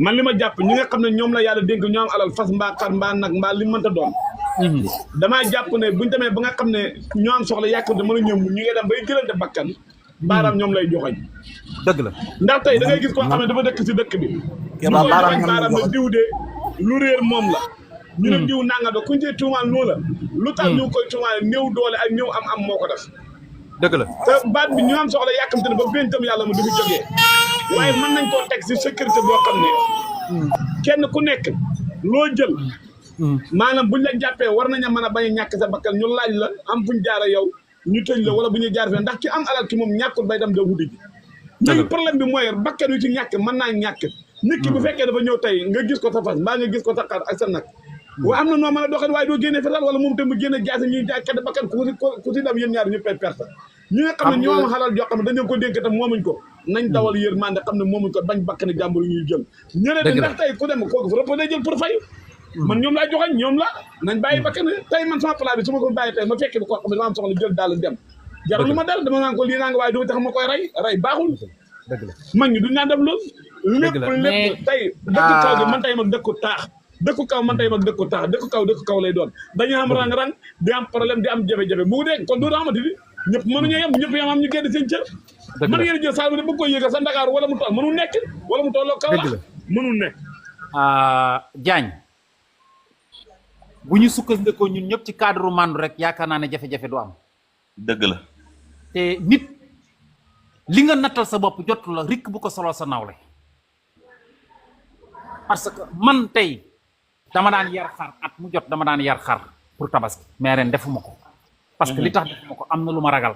man li ma jàpp ñi nga xam ne ñoom la yàlla dénk ñoo am alal fas mbaa xar mbaa nag mbaa li mënta doon damaa jàpp ne buñu demee ba nga xam ne ñoo am soxla yàkkamte mën a ñëw ñu ngi dem bay jëlante bakkan baaraam ñoom lay joxoñ dëgg la ndax tey da ngay gis koo xam ne dafa dëkk si dëkk bi ñu koy joxoñ baaraam ne diw de lu réer moom la ñu ne diw nanga do kuñ cee tuumaal noo la lu tax ñu koy tuumaal néew doole ak néew am moo ko def dëgg la te baat bi ñu am soxla yàkkamte ne ba bentam yàlla mu du fi jógee waaye mën nañ koo teg si sécurité boo xam ne kenn ku nekk loo jël maanaam buñ la jàppee war nañ a mën a bañ a ñàkk sa bakkan ñu laaj la am buñ jaara yow ñu tëj la wala bu ñuy jaar fee ndax ki am alal ki moom ñàkkul bay dem da wuti ji léegi problème bi mooy bakkan yu ci ñàkk mën naa ñàkk nit ki bu fekkee dafa ñëw tey nga gis ko sa fas mbaa nga gis ko sa xar ak sa nag waaye am na noo mën a doxee waaye doo génnee fetal wala moom tam mu génne jaase ñuy jaay kat bakkan ku si dem yéen ñaar ñu perte ñi nga xam ne ñoo am xalal joo xam ne dañu ko dénk tam moomuñ ko nañ dawal yërmande xam ne moomuñ ko bañ bakkani jàmbur ñuy jël ñëne de ndax tey ku dem kooku fa rëpp day jël pour fay man ñoom laa joxañ ñoom la nañ bàyyi bakkani tey man sama plat bi su ma ko bàyyi tey ma fekkee bi koo xam ne dama am soxla jël daal dem jarul lu ma dal dama naan ko lii naa nga waaye du tax ma koy rey baaxul mag ñi duñ naan def loolu lépp tey dëkku kaw gi man tey mag dëkku taax dëkku kaw man tey mag dëkku taax dëkku kaw lay doon dañu am rang-rang di am problème di am jafe-jafe bu dee kon doo amati di ñëpp mënuñu yem ñëpp yam am ñu génn seen cër mën ngeen jël saal bi de bëgg koy yëgal sa Ndakaaru wala mu toll mënu nekk wala mu tolloo kaw la mënul nekk. Diagne bu ñu sukkandikoo ñun ñëpp ci cadre mandu rek yaakaar naa ne jafe-jafe du am. dëgg la. te nit li nga nattal sa bopp jotu la rikk bu ko solo sa nawle parce que man tey dama daan yar xar at mu jot dama daan yar xar pour tabaski mais ren defuma ko. parce que li tax defuma ko am na lu ma ragal.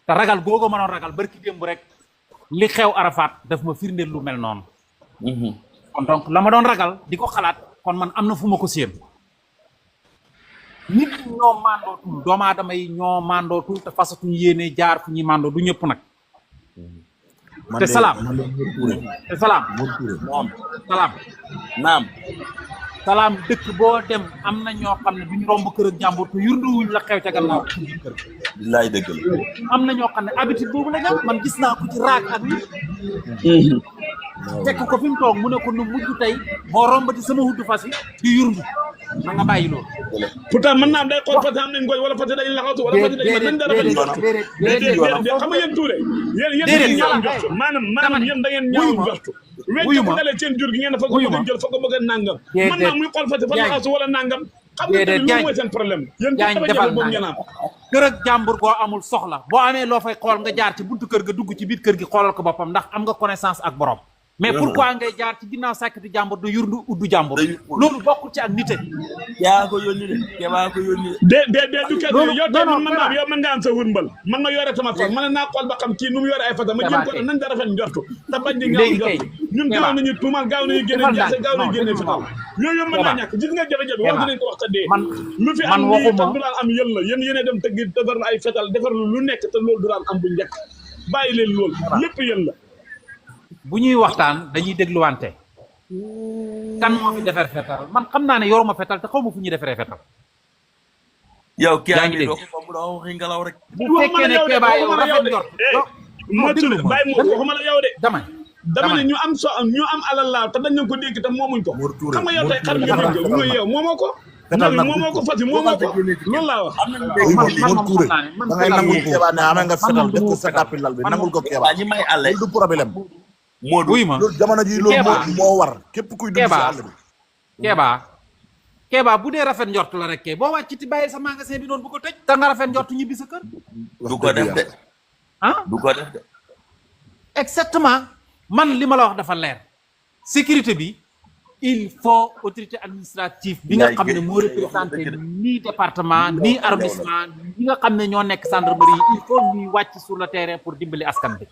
te ragal googu ma doon ragal barki démb rek li xew Arafat daf ma firndeel lu mel noonu. kon donc la ma doon ragal di ko xalaat kon man am na fu ma ko séen. nit ñoo mandootul doomu aadama yi ñoo mandootul te fasatuñu yéene jaar fu ñuy mandoo du ñëpp nag. te salaam te salaam. naam. salaam dëkk boo dem am na ñoo xam ne duñu romb kër ak jàmbur te yurduwuñ la xew ca gannaaw ci biir kër. billaay dëgg la. am na ñoo xam ne habitude boobu la ñu man gis naa ko ci raak ak nit. fekk ko fi mu toog mu ne ko nu mujj tey boo rombati sama huddu fas yi di yurdu na nga bàyyi loolu. pourtant mën naa am day xool fas am nañ ngooñ wala fas dañuy laxatu wala fas dañuy mën dara déedéet xam nga yéen tuure yéen ñaaw njort maanaam yéen da ngeen ñaaw njort wécc ko dalee seen jur gi ngeen fa ko bëgg jël fa ko bëgg nangam mën naa muy xool fas fa laxatu wala nangam xam nga loolu mooy seen problème yéen jafe-jafe boobu ngeen am kër ak jàmbur goo amul soxla boo amee loo fay xool nga jaar ci buntu kër ga dugg ci biir kër gi xoolal ko boppam ndax am nga connaissance ak borom mais pourquoi ngay jaar ci ginnaaw sàkkati jàmbur du yurdu uddu jàmbur loolu bokkul ci ak nite. yaa ko yónni de Keba ko yónni de du kenn yow tey mën nga am sa wurmbal man nga yore sama fas man naa xool ba xam kii nu mu yore ay fasa ma jéem ko nañ da rafet njortu te bañ di ngaaw njortu ñun gaaw nañu tuumal gaaw nañu génne jaase gaaw nañu génne fital yooyu mën naa ñàkk gis nga jafe-jafe wax dinañ ko wax te dee lu fi am lii te du daan am yël la yéen yéene dem tëggi defar ay fetal defar lu nekk te loolu du daan am bu njëkk bàyyi leen loolu lépp yël la bu ñuy waxtaan dañuy dégluwante kan moo fi defar fetal man xam naa ne yoruma fetal te xaw ma fu ñuy defaree fetal. yow kii yaa ngi dégg waxi ngelaw rek. bu fekkee ne Keba yow rafet njort. moo tudd bàyyi moo waxuma la yow de. dama ne ñu am alal laa te dañ ko dégg te moomuñ ko. xam nga yow tey xar nga dégg lu yow moomoo ko. fetal nag moomoo ko fas yi moomoo ko loolu laa wax. man da ngay nangul Keba ne amee nga fetal def ko sa capital bi nangul ko Keba. ñi may àlle du problème. Modou loolu jamono ji loolu moo war képp kuy dugg ci àll bi. Keba bu dee rafet njort la rek kay boo wàcc ci bàyyi sa magasin bi noonu bu ko tëj te nga rafet njort ñibbi sa kër. du ko def de. du ko def de. exactement man li ma la wax dafa leer sécurité bi il faut autorité administrative bi nga xam ne moo représenté ni département ni arrondissement ñi nga xam ne ñoo nekk gendarmerie il faut ñuy wàcc sur le terrain pour dimbali askan bi.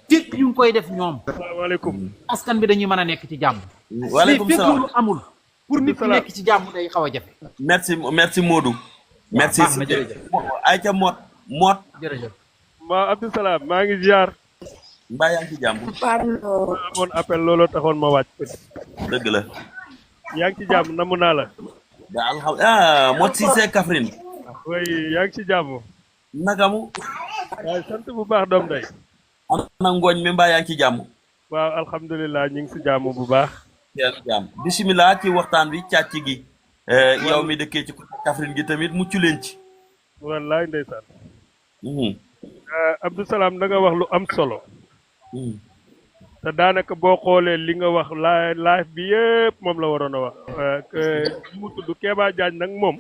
fépp ñu ngi koy def ñoom. asalaamaaleykum. askan bi dañuy mën a nekk ci jàmm. waaleykum salaam mais fépp amul. pour nit ñi nekk ci jàmm day xaw a jafe. merci Modou. merci Aïcha Mot. jërëjëf. Abdou Salam maa ngi ziar. mbaa yaa ngi ci jàmm. amoon appel looloo taxoon ma wàcc. dëgg la. yaa ngi ci jàmm namu naa la. Mot Cissé Kaffrine. oui yaa ngi ci jàmm. nagamu. waaye sant bu baax doom day. am na ngooñ mi mbaa yaa ngi ci jàmm. waaw alhamdulilah ñu ngi si jàmm bu baax. jàmm bisimilah ci waxtaan bi càcc gi. yow mi dëkkee ci Kaffrine gi tamit mucc leen ci. wallaay ndeysaan. Abdou Salam da nga wax lu am solo. te daanaka boo xoolee li nga wax live bi yëpp moom la waroon a wax. que mu tudd Keba Diagne nag moom.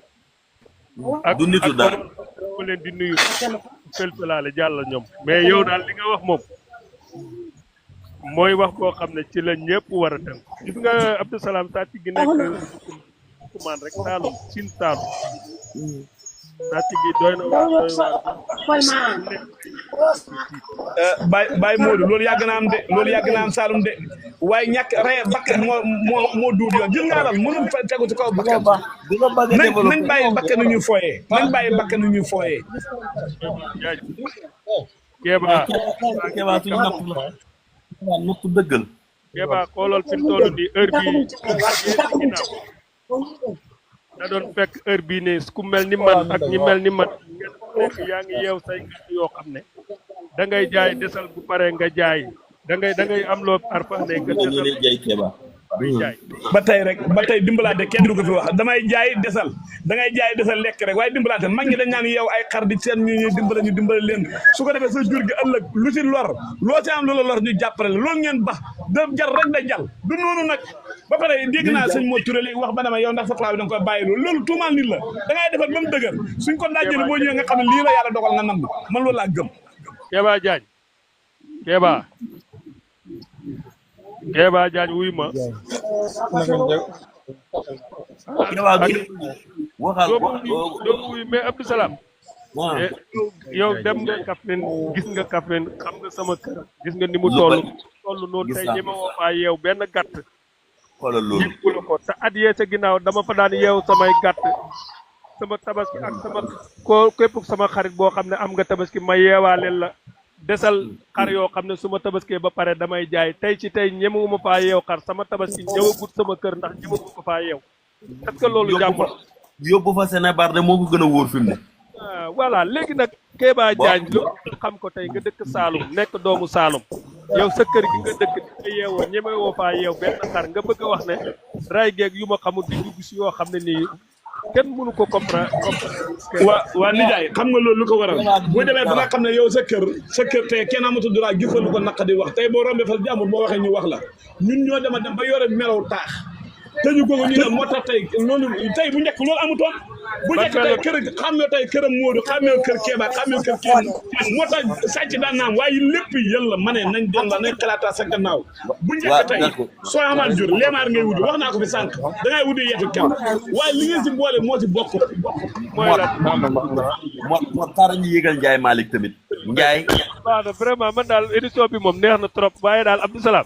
du nitu dara ko leen di nuyu felfelaale jàll ñoom mais yow daal li nga wax moom mooy wax boo xam ne ci la ñëpp war a tënk gis nga Abdou Salam sàcc gi nekk kumaan rek Saalum Siin Saalum sàcc gi doy na Baye Modou loolu yàgg na am de loolu yàgg na am Saalum de waaye ñàkk rey bakkan moo duur yoon gis nga alal mënul fa tegu ci kaw bakkan nañ bàyyi bakkan ñuy fooyee nañ bàyyi bakkan ñuy fooyee. Keba suñu napp la napp dëggal. Keba xoolal fi mu toll nii heure bii ginnaaw da doon fekk heure bii ne ku mel ni man ak ñi mel ni man nekk yaa ngi yeew say gàtt yoo xam ne da ngay jaay desal bu paree nga jaay da ngay am loo arfax ne nga desal ba tey dimbalaate kenn du ko fi wax damay jaay desal dangay jaay desal lekk rek waaye dimbalaate mag ñi dañ naan yow ay xar di seen ñu dimbale leen su ko defee sa jur gi ëllëg lu si lor loo si am lu la lor ñu jàppale la loolu ngeen bax da jar rek da jàll du noonu nag ba pare dégg naa sëñ moo Touré léegi wax ba dama yow ndax sa plat bi da nga koy bàyyi loolu tuumaal nit la da ngay defar ba mu dëgër suñ ko daajee boo ñëwee nga xam ne lii la yàlla dogal nga nangu man loolu laa gëm Kéba Diagne Kéba Diagne wuy ma doomu wuy mais Abdou Salam yow dem nga Kaffrine gis nga Kaffrine xam nga sama kër gis nga ni mu toll noonu tey ñi ma woo faa yeew benn gàtt xoolal loolu yëppula ko te at yee sa ginnaaw dama fa daan yeew samay gàtt sama tabaski ak sama képp sama xarit boo xam ne am nga tabaski ma yeewaaleel la desal xar yoo xam ne su ma tabaskee ba pare damay jaay tey ci tey ñemewuma faa yeew xar sama tabaski ñëwagut sama kër ndax ñemewuma ko faa yeew est-ce que loolu jàmm yóbbu fa Sénébar de moo ko gën a wóor fi mu ne voilà léegi nag Kéba Diagne loolu xam ko tey nga dëkk Saalum nekk doomu Saalum yow sa kër gi nga dëkk di nga yeewoo ñemewoo faa yeew benn xar nga bëgg a wax ne ray geeg yu ma xamul di dugg si yoo xam ne nii kenn mënu ko comprendre waa nijaay xam nga loolu lu ko waral boo demee ba nga xam ne yow sa kër tey kenn amatul droit gis lu ko naq di wax tey boo rombee fal jàmbur boo waxee ñu wax la ñun ñoo dem ba yore melaw taax te ñu googu ñu ne moo tax tey loolu tey bu njëkk loolu amutoon bu njëkk tey kër xam ne tey këram Modou xam ne kër Kéba xam ne kër Kéba moo tax sàcc daan naam waaye lépp yàlla ma ne nañ dem la nañ xalaata sa gannaaw bu njëkk tey soo amaan jur leemaar ngay wuti wax naa ko fi sànq da ngay wuti yetu kenn waaye li ngeen si boole moo si bokk mooy la moo xaaral ñu yëgal Ndiaye Malick tamit Ndiaye waaw vraiment man daal édition bi moom neex na trop waaye daal Abdou Salam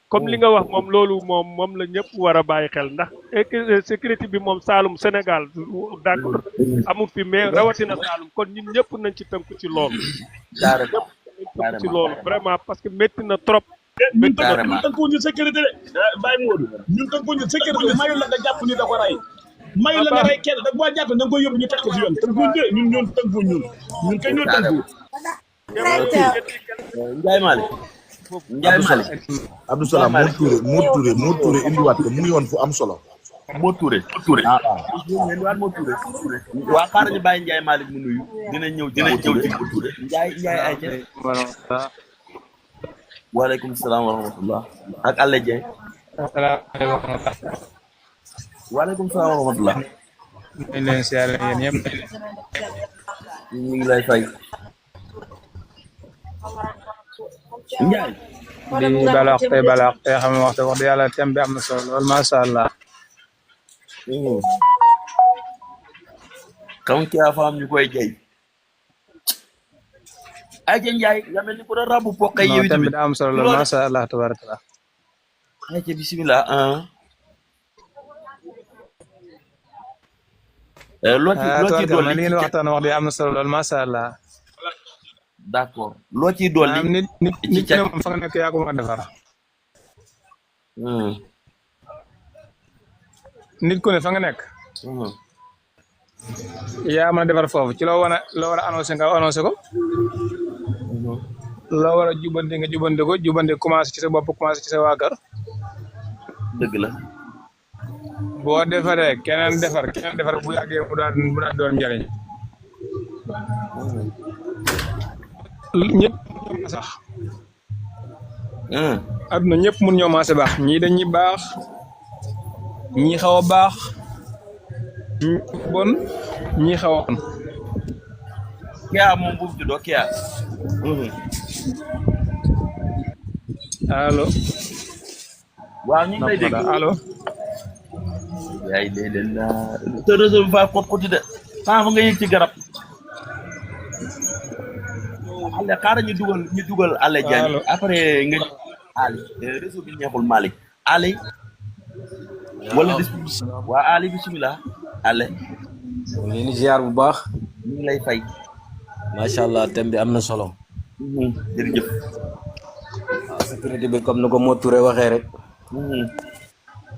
comme li nga wax moom loolu moom la ñëpp war a bàyyi xel ndax sécurité bi moom Saalum Sénégal d'accord amul fi mais rawatina Saalum kon ñun ñëpp nañ ci tënku ci loolu. carrément ci loolu vraiment parce que métti na trop. ñun tënkuwuñu sécurité de Baye Modou ñun tënkuwuñu sécurité mayu la nga jàpp ni da ko rey mayu la nga rey kenn da boo jàpp da nga koy yóbbu ñu teg ko si yoon tënkuwuñu ñun tënkuwuñu ñun kay ñoo tënkuwuñu. Ndiaye Malick. Ndiaye Malick Abdou Salam Modou Touré indiwaat ko mu ngi woon fu am solo. Modou Touré waa xaaral ñu bàyyi Ndiaye Malick mu nuyu dinañ ñëw ci Modou Touré Ndiaye ay ca waaleykum salaam wa rahmatullah ak Allé Dieng waaleykum salaam wa rahmatullah ñu leen siyaare yéen ñëpp ñu ngi lay fay Ndiaye di balaax tey xam ne wax dëgg yàlla thème bi am na solo lool macha allah. kam ki a faam ñu koy jay ay ca Ndiaye nga mel ni ko doon rabu poqe yow thème bi daa am solo lool macha allah tabaraka ay ca bismillah loo ci dolli li ngeen waxtaan wax di am na solo lool macha allah. d'accord loo ciy dolli nit moom fa nga nekk yaa ko mën a defar. nit ku ne fa nga nekk. yaa mën a defar foofu ci loo war a annoncé nga annoncé ko. loo war a jubante nga jubante ko jubante commencé ci sa bopp commencé ci sa waa kër. dëgg la. boo defaree keneen defar bu yàggee mu daan doon njëriñ. ñëpp sax. adduna ñëpp mun ñoo maase baax ñii dañuy baax ñii xaw a baax ñii bon ñii xaw a bon. Kia moom bu tuddoo Kia. allo. waaw ñu ngi lay dégg allo. yaay léeg-léeg te réseau bi faa kot de fa nga yëg ci garab. Allé xaaral ñu dugal Allé Diagne après nga Ali réseau bi neexul Malick Ali wala waa Ali bismillah Allé ñu ngi ziar bu baax ñu ngi lay fay macha allah thème bi am na solo jërëjëf waaw sécurité bi comme ni ko Modou Touré waxee rek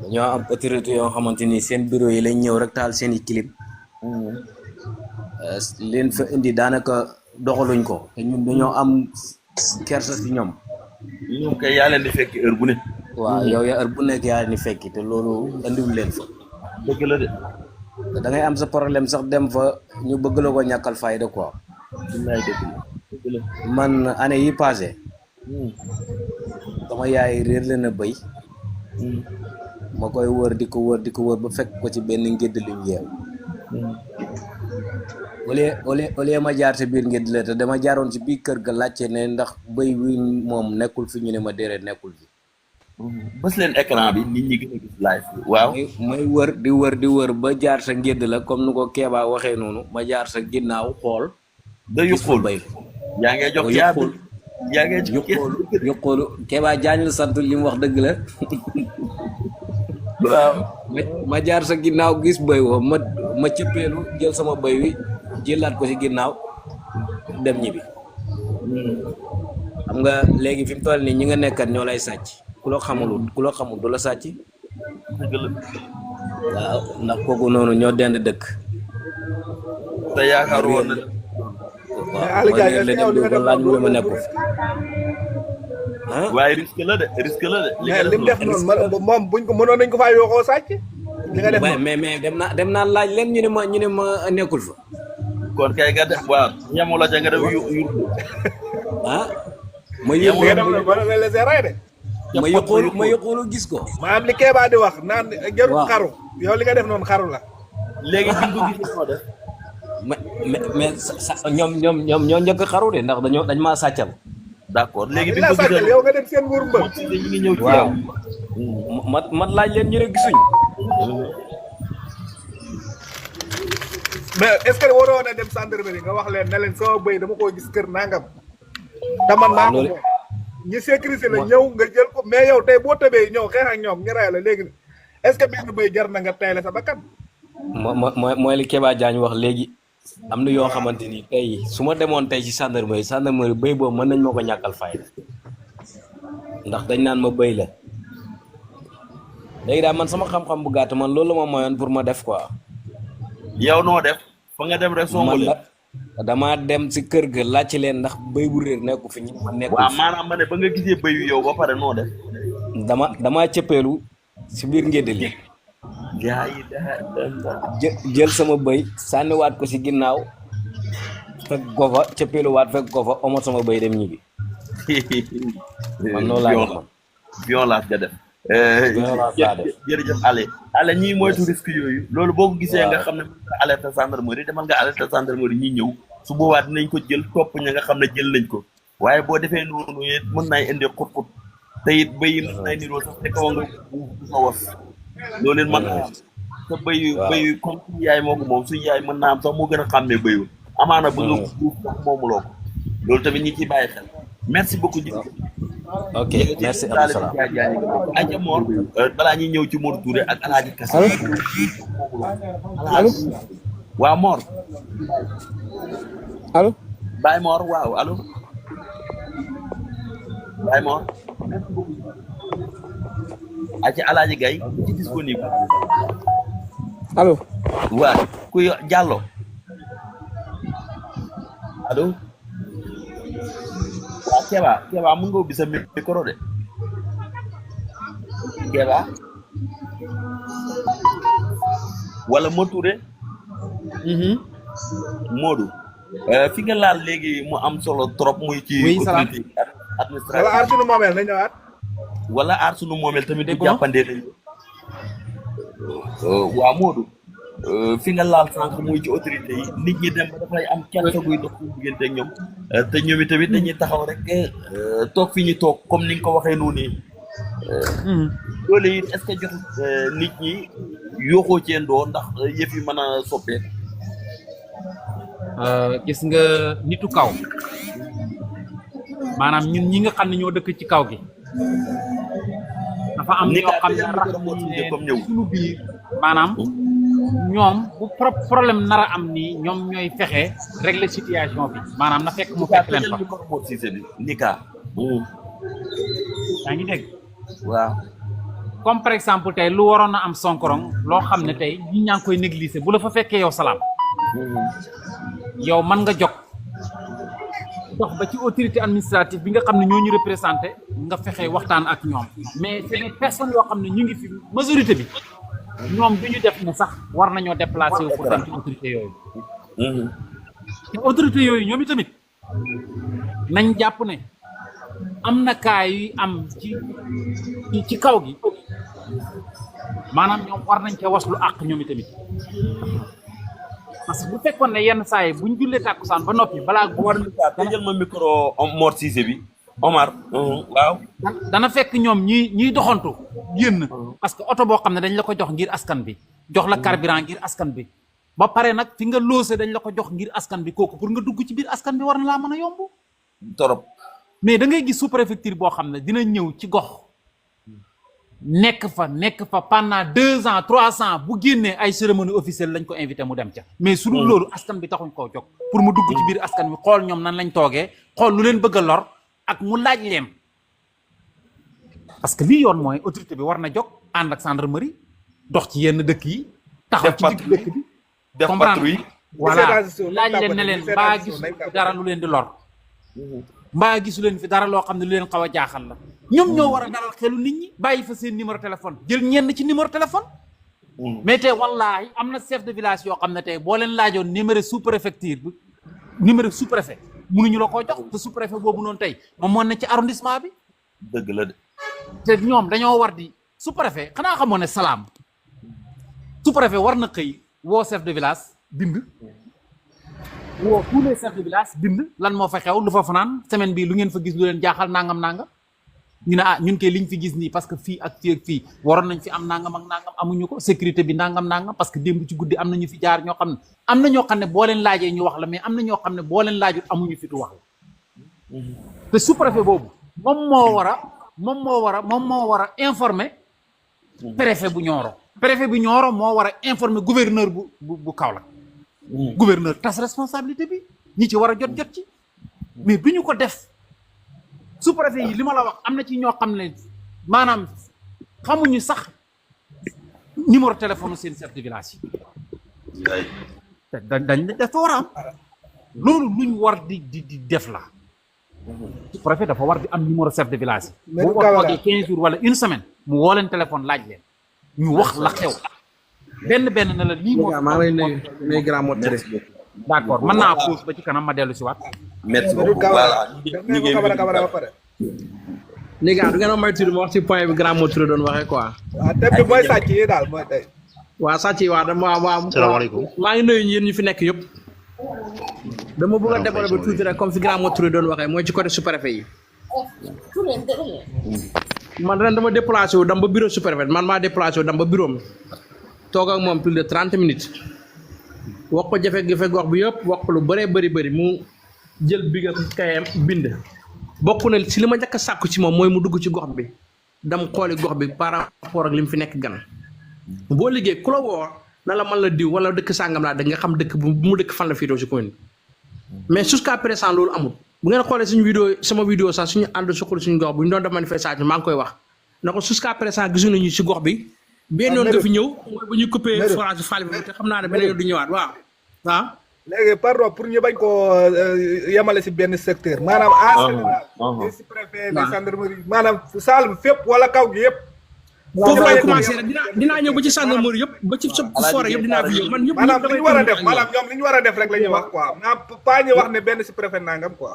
dañoo am autorité yoo xamante ni seen bureau yi lañ ñëw rek taal seen i clip leen fa indi daanaka doxaluñ ko te ñun dañoo am kersa ci ñoom kay yaa leen di fekk heure bu ne waaw yow ya heure bu nekk yaa ni fekki te loolu andiwul leen fa. dëgg la de. da ngay am sa problème sax dem fa ñu bëgg la ko ñàkkal fayda quoi. billaay dëgg la. man année yi passé sama yaay réer leen a béy. ma koy wër di ko wër ba fekk ko ci benn ngédd lu yeew. au lieu ma jaar ci biir ngédd la te dama jaaroon ci biir kër ga laajte ne ndax béy wi moom nekkul fi ñu ne ma déedéet nekkul fi. bës leen écran bi nit ñi gën a gis live bi waaw. may wër di wër ba jaar sa ngédd la comme nu ko Kéba waxee noonu ma jaar sa ginnaaw xool. da yuqul bay yaa ngi jox yaa ngi yuqulu Kéba Jaañ la sant li mu wax dëgg la. waaw ma jaar sa ginnaaw gis béy woo ma cëppeelu jël sama béy wi jëlaat ko ci ginnaaw dem ñibbi. xam nga léegi fi mu toll nii ñi nga nekkat ñoo lay sàcc ku la xamul du la sàcc. waaw ndax kooku noonu ñoo dend dëkk. te yaakaar woon na. waaw mooy leen la dem du ba laaj mu ne ma nekku fi. waaye risque la de. li mu def noonu moom buñ ko mënoon nañ ko faa yookoo sàcc. li nga def mais dem naa laaj leen ñu ne ma nekkul fa. kon kay nga def waaw ñamu la ca nga def yu ma yëqoolu gis ko. maanaam li Kéba di wax naan jarul xaru. yow li nga def noonu xaru la. léegi bi nga ko gisee noo def. mais ñoom ñoo njëkk xaru de ndax dañ maa sàccal. d'accord léegi bi nga ko gisee yow nga dem seen nguur mbër. ñu ngi ñëw ci waaw man laaj leen ñu ne gisuñ. mais est-ce que waroon a dem gendarmerie nga wax leen ne leen sama bëy dama koo gis kër nangam. te man maa ko moom ñi sécurité la ñëw nga jël ko mais yow tey boo tëbee ñëw xeex ak ñoom ñu ray la léegi est-ce que benn bëy jar na nga tayle sa bakkan. mooy li Kéba Jaañ wax léegi am na yoo xamante ni tey su ma demoon tey ci gendarmerie bëy boobu mën nañ ma ko ñàkkal fayda ndax dañ naan ma bëy la léegi daal man sama xam-xam bu gàtt man loolu la ma mayoon pour ma def quoi. yow noo def fa nga dem rek songu leen. dama dem si kër ga laajte leen ndax bëy bu réer nekku fi ñu ma nekku. waaw maanaam ma ne ba nga gisee bëy yu yow ba pare noo def. dama cëppeelu si biir ngédd li jël sama bëy sànniwaat ko si ginnaaw fekk ko fa cëppeeluwaat fekk ko fa omo sama bëy dem ñibbi. man noonu laa wax man. violence nga def. jërëjëf ale ñii moytu risque yooyu loolu boo ko gisee nga xam ne mën nga alerte gendarmerie demal nga alerte gendarmerie ñi ñëw su boobaa dinañ ko jël topp ña nga xam ne jël nañ ko waaye boo defee noonu it mën naay indi xut-xut te it bëy yi mën naay niroo sax te kaw nga sa was loolu it mën naa am te bëy comme suñu yaay moo ko moom suñu yaay mën naa am sax moo gën a xàmmee bëyul amaana ba nga buuf sax moomuloo ko loolu tamit ñi ciy bàyyi xel merci beaucoup ji ok merci Abdou Salam aja Mor balaa ñuy ñëw ci Mor Touré ak Alaaji Kase allo waaw Mor allo Baye Mor waaw allo Baye Mor aja Alaaji Gaye ci disponible allo waaw kuy Diallo allo waaw Kéba mën nga ubbi sa micro de Kéba wala Mor Touré Modou fi nga laal léegi mu am solo trop muy ci autorité administrative wala aar sunu moomeel na ñëwaat wala aar sunu moomeel tamit du jàppandee nañ waaw Modou fi nga laal sànq muy ci autorité yi nit ñi dem ba dafay am kersa guy dox suñu diggante ak ñoom te ñoom tamit dañuy taxaw rek toog fi ñu toog comme ni nga ko waxee noonu loolu it est-ce que jot nit ñi yooxoo ceendoo ndax yëf yi mën a soppee gis nga nitu kaw maanaam ñun ñi nga xam ne ñoo dëkk ci kaw gi dafa am ñoo xam ne rax ne suñu biir maanaam ñoom bu problème nar a am nii ñoom ñooy fexe régler situation bi maanaam na fekk mu fekk leen fa yaa ngi dégg waaw comme par exemple tey lu waroon a am sonkorong loo xam ne tey ñi ñaa ngi koy négliger bu la fa fekkee yow salaam yow mën nga jóg dox ba ci autorité administrative bi nga xam ne ñoo ñu représenté nga fexe waxtaan ak ñoom mais c'est des personnes yoo xam ne ñu ngi fi majorité bi ñoom du ñu def ne sax war nañoo déplacé wu pour dem ci autorité yooyu te autorité yooyu ñoom itamit nañ jàpp ne am na cas yu am ci kaw gi maanaam ñoom war nañ cee waslu àq ñoom itamit parce que bu fekkoon ne yenn saa yi buñ jullee tàkkusaan ba noppi balaa Omar Moussa jël ma micro Mor Cissé bi Omar waaw dana fekk ñoom ñiy doxantu génn parce que oto boo xam ne dañ la ko jox ngir askan bi jox la carburant ngir askan bi ba pare nag fi nga loose dañ la ko jox ngir askan bi kooku pour nga dugg ci biir askan bi war na laa mën a yomb torop mais da ngay gis sous préfecture boo xam ne dina ñëw ci gox nekk fa pendant 2 ans 3 ans bu génnee ay cérémonie officielle lañ ko invité mu dem ca mais su dul loolu askan bi taxuñ koo jóg pour mu dugg ci biir askan bi xool ñoom nan lañ toogee xool lu leen bëgg a lor ak mu laaj leen parce que lii yoon mooy autorité bi war na jóg ànd ak gendarmerie dox ci yenn dëkk yi taxaw ci digg dëkk bi def patrouille voilà laaj leen ne leen mbaa gisu fi dara lu leen di lor mbaa gisu leen fi dara loo xam ne lu leen xaw a jaaxal la ñoom ñoo war a dalal xelu nit ñi bàyyi fa seen numéro téléphone jël ñenn ci numéro téléphone mais tey wallaahi am na chef de village yoo xam ne tey boo leen laajoon numéro sous préfecture bi numéro sous préfet mënuñu la koo jox te sous préfet boobu noonu tey moom moo ne ci arrondissement bi dëgg la de te ñoom dañoo war di sous préfet xanaa xamoo ne salaam sous préfet war na xëy woo chef de village bind woo tous les chefs de village bind lan moo fa xew lu fa fanaan semaine bi lu ngeen fa gis lu leen jaaxal nangam ñu ne ñun kay liñ fi gis nii parce que fii ak fii waroon nañ fi am nangam ak nangam amuñu ko sécurité bi nangam parce que démb ci guddi am na ñu fi jaar ñoo xam ne am na ñoo xam ne boo leen laajee ñu wax la mais am na ñoo xam ne boo leen laajul amuñu fi tu wax la te sous préfet boobu moom moo war a informer préfet bu Nioro préfet bu Nioro moo war a informer gouverneur bu Kaolack gouverneur tas responsabilité bi ñi ci war a jot ci mais duñu ko def sous-préfet yi li ma la wax am na ci ñoo xam ne maanaam xamuñu sax numéro téléphone seen chef de village yi dañ dafa war a am loolu luñ war di def la sous-préfet dafa war di am numéro chef de village yi bu toogee 15 jours wala une semaine mu woo leen téléphone laaj leen ñu wax la xew benn na la lii moo maa ngi lay nuyu grand mot d'accord mën naa pause ba ci kanam ma dellu si waat merci beaucoup voilà les gars du ngeen ma may tudd ma wax ci point bi grand mot doon waxee quoi waaw thème bi mooy sàcc yi daal mooy tey waaw sàcc yi waaw dama salaamaaleykum maa ngi nuyu yéen ñu fi nekk yëpp dama bëgg a développer tuuti rek comme fi grand mot doon waxee mooy ci côté sous-préfet yi man ren dama déplacé wu dam ba bureau sous-préfet man maa déplacé wu dam ba bureau toog ak moom plus de 30 minutes wax ko jafe-jafe gox bi yëpp wax ko lu bëree bëri mu jël biga kayam bind bokk na si li ma njëkk a sàkku ci moom mooy mu dugg ci gox bi dam xooli gox bi par rapport ak li mu fi nekk gan boo liggéey ku la woo na la man la diw wala dëkk sàngam laa da nga xam dëkk bu mu dëkk fan la fiitoo si commune mais jusqu'à présent loolu amul bu ngeen xoolee suñu vidéo sama vidéo sax suñu ànd suqali suñu gox bu ñu doon def manifestation maa ngi koy wax na ko jusqu'à présent gisu nañu si gox bi benn yoon nga fi ñëw mooy bu ñu coupé forage faal bi te xam naa ne beneen yoon du ñëwaat waaw léegi pardon pour ñu bañ koo yemale si benn secteur maanaam en général si préfet les gendarmerie maanaam saal bi fépp wala kaw gi yëpp foofu laay commencé rek dinaa ñëw ba ci gendarmerie yëpp ba ci forêt yëpp dinaa fi ñëw man ñëpp maanaam li ñu war a def maanaam ñoom li ñu war a def rek la ñuy wax quoi maanaam pas ñu wax ne benn si préfet nangam quoi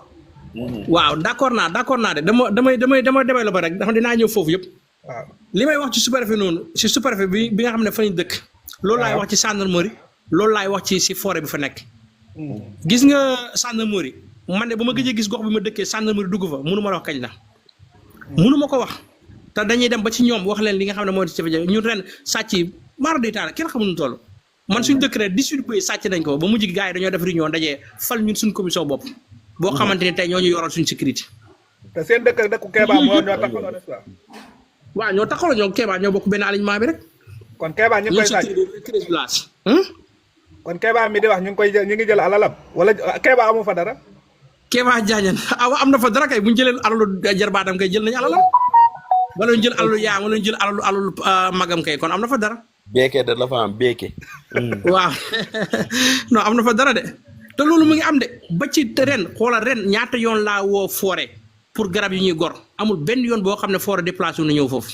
waaw d'accord naa de damay développé rek ndax dinaa ñëw foofu yëpp waaw li may wax ci sous-préfet noonu ci sous-préfet bi nga xam ne fa ñu dëkk loolu laay wax ci gendarmerie loolu laay wax ci forêt bi fa nekk gis nga gendarmerie man de ba ma gëjee gis gox bi ma dëkkee gendarmerie dugg fa mënu ma la wax kañ la mënu ma ko wax te dañuy dem ba ci ñoom wax leen li nga xam ne mooy jafe-jafe ñun ren sàcc yi mara day taal kenn xamuñu toll man suñu dëkk ren 18 bëy sàcc nañ ko ba mujj gi gars yi dañoo def réunion dajee fal ñun suñu commission bopp boo xamante ne tey ñoo ñu yoral suñu sécurité te seen dëkku Kéba moo ñoo taxaloo n'est-ce pas waaw ñoo taxaloo ñoo Kéba ñoo bokk benn alignement bi rek kon Kéba ñëpp koy sàcc kon Kéba mi di wax ñu ngi jël alalam wala Kéba amu fa dara Kéba Diagne am na fa dara kay bu ñu jëlee alalu jarbaatam kay jël nañu alalam wala ñu jël alalu yaam wala ñu jël alalu magam kay kon am na fa dara beeke da la fa am beeke waaw non am na fa dara de te loolu mu ngi am de ba ci ren xoolal ren ñaata yoon laa woo forêt pour garab yi ñuy gor amul benn yoon boo xam ne forêt déplacé wu na ñëw foofu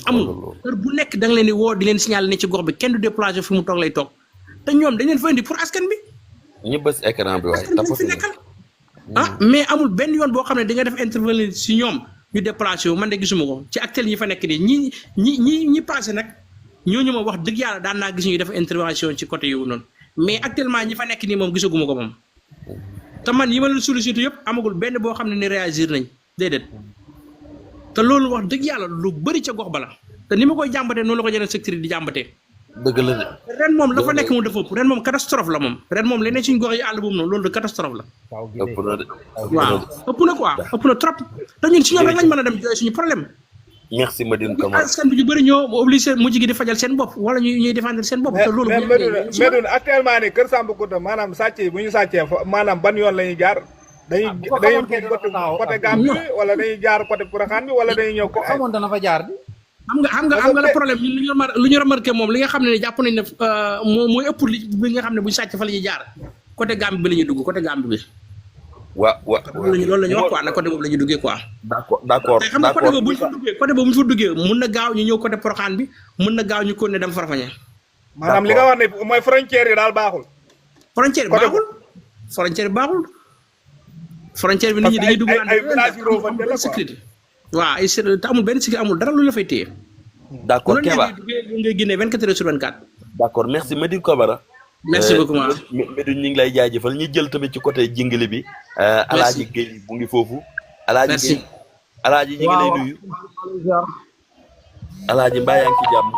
amul heure bu nekk da nga leen di woo di leen signaler ne ci gox bi kenn du déplacé fi mu toog lay toog te ñoom dañ leen fa indi pour askan bi ñu bës écran bi waaye askan bi fi nekkal mais amul benn yoon boo xam ne di nga def intervenir si ñoom ñu déplacé wu man de gisuma ko ci actuel ñi fa nekk nii ñi passé nag ñooñu ma wax dëgg yàlla daan naa gis ñu def intervention ci côté yooyu noonu mais actuellement ñi fa nekk nii moom gisaguma ko moom te man yi ma leen sollicité yëpp amagul benn boo xam ne ni réagir nañ déedéet te loolu wax dëgg yàlla lu bëri ca gox bala te ni ma koy jàmbatee noonu la ko yeneen secteur yi di jàmbatee dëgg la de ren moom la fa nekk moom dafa ëpp ren moom catastrophe la moom ren moom leneen suñu gox yi àll boobu noonu loolu de catastrophe la ëpp na de waaw ëpp na quoi ëpp na trop te ñun si ñoom rek lañ mën a dem jooy suñu problème merci Madine Camara askan bi ñu bëri ñoo obligé mujj gi di fajal seen bopp wala ñuy défendre seen bopp te loolu Medoune actuellement ni Kër Sambacounda maanaam sàcc yi bu ñu sàccee maanaam ban yoon la ñuy jaar dañuy côté Gambie bi wala dañuy jaar côté Porokhane bi wala dañuy ñëw ko xamoon dana fa jaar di xam nga le problème ñun lu ñu remarqué moom li nga xam ne jàpp nañ ne mooy ëpp li nga xam ne bu ñu sàcc fa la ñuy jaar côté Gambie bi la ñuy dugg côté Gambie bi loolu la ñu wax quoi nag côté boobu la ñuy duggee quoi d'accord xam nga côté boobu bu ñu fa duggee mun na gaaw ñu ñëw côté Porokhane bi mun na gaaw ñu ko ne dem Farafeñe maanaam li nga wax ne mooy frontière yi daal baaxul frontière bi nit ñi dañuy dugg naan sécurité waaw ay te amul benn sécurité amul dara lu la fay téye d'accord Keba ngay génnee 24 heures sur 24 d'accord merci Madine Camara merci beaucoup ma Médoune ñu ngi lay jaajëfal ñu jël tamit ci côté jingale bi Alaaji Gueye bu ngi foofu Alaaji Gueye Alaaji ñu ngi lay nuyu Alaaji mbaa yaa ngi ci jàmm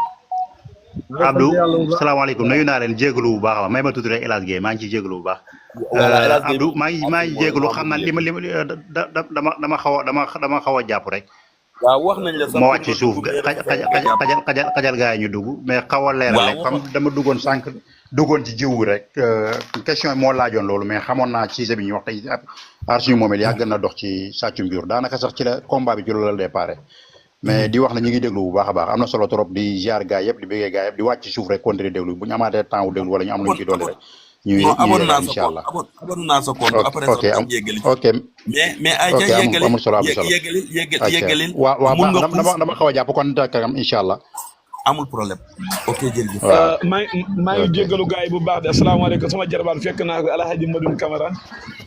Abdou salaamaaleykum nuyu naa leen jégalu bu baax may ma tudd rek El Hadj Gueye maa ngi ciy jégalu bu baax Abdou maa ngi jégalu xam naa li dama xaw a jàpp rek waaw wax nañ la sax ma wàcc suuf xajal gaa yi ñu dugg mais xaw a leeral rek comme dama duggoon ci jiwu rek question moo laajoon loolu mais xamoon naa ci bi ñu wax tey aar suñu moomeel yaa gën a dox ci sàccum jur daanaka sax ci la combat bi ci loolu la déparé mais di wax na ñu ngi déglu bu baax a baax am na solo trop di ziar gaa yëpp di bëggee gaa yëpp di wàcc suuf rek continuer déglu bu ñu amaatee temps wu déglu wala ñu am lu ñu ci dolli rek ñuy incha allah abonné naa sa compte après ok mais ay ca amul solo yeggalil waaw dama xaw a jàpp kon takam incha allah amul problème ok jërëjëf maa ngi jéggalu gars yi bu baax de asalaamaaleykum sama jarbaat fekk naa ko Alhaji Madine Camara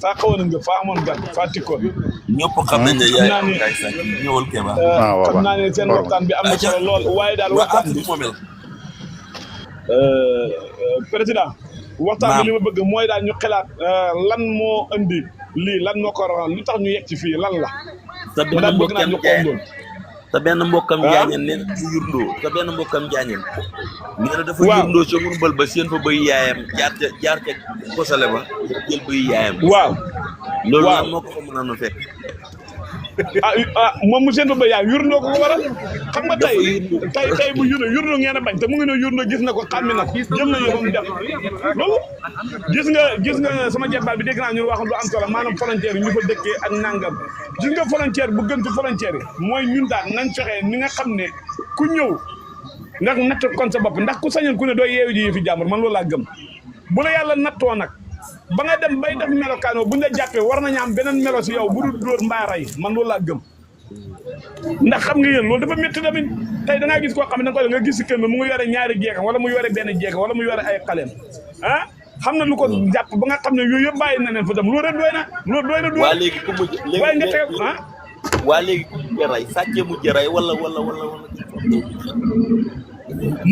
faa xawoon nga faa amoon gan faa tikkoon ñëpp xam nañ ne yaay kay sax ñëwal Keba xam naa ne seen waxtaan bi am na solo lool waaye daal waxtaan bi président waxtaan bi li ma bëgg mooy daal ñu xalaat lan moo indi lii lan moo ko waral lu tax ñu yegg ci fii lan la ma daal bëgg naa ñu xool te benn mbokkam jaañeen nee na dafa yurndoo te benn mbokkam jaañeen nee na dafa yurndoo sa ngurbal ba seen fa bëy yaayam jaar ca kosale ba jël bëy yaayam waaw loolu nag moo ko fa mën a nu fekk moom mu seen fa bëy yaayam yurndoo ko waral xam nga tey bu yurndoo ngeen a bañ te mu ngi ne yurndoo gis na ko xàmmi na jël na yëfam dem loolu gis nga sama jebbaal bi dégg naa ñu wax lu am solo maanaam frontière yi ñu fa dëkkee ak nangam gis nga frontière bu gën ci frontière yi mooy ñun daal nañ fexe ni nga xam ne ku ñëw nga natt kon sa bopp ndax ku sañoon ku ne doo yeewu ji fi jàmbur man loolu laa gëm bu la yàlla nattoo nag ba nga dem bay def melokaanoo buñ la jàppee war nañu am beneen melo si yow bu dul dóor mbaa rey man loolu laa gëm ndax xam nga yéen loolu dafa métti tamit tey da ngaa gis koo xam ne da nga ko nga gis si kër mu ngi yore ñaari jeegam wala mu yore benn jeegam wala mu yore ay xaleem xam na lu ko jàpp ba nga xam ne yooyu yëpp bàyyi na leen fa dem loolu rek doy na loolu doy na doy waa léegi ku mujj waaye nga teg waa léegi ku mujj rey sàcce mujj rey wala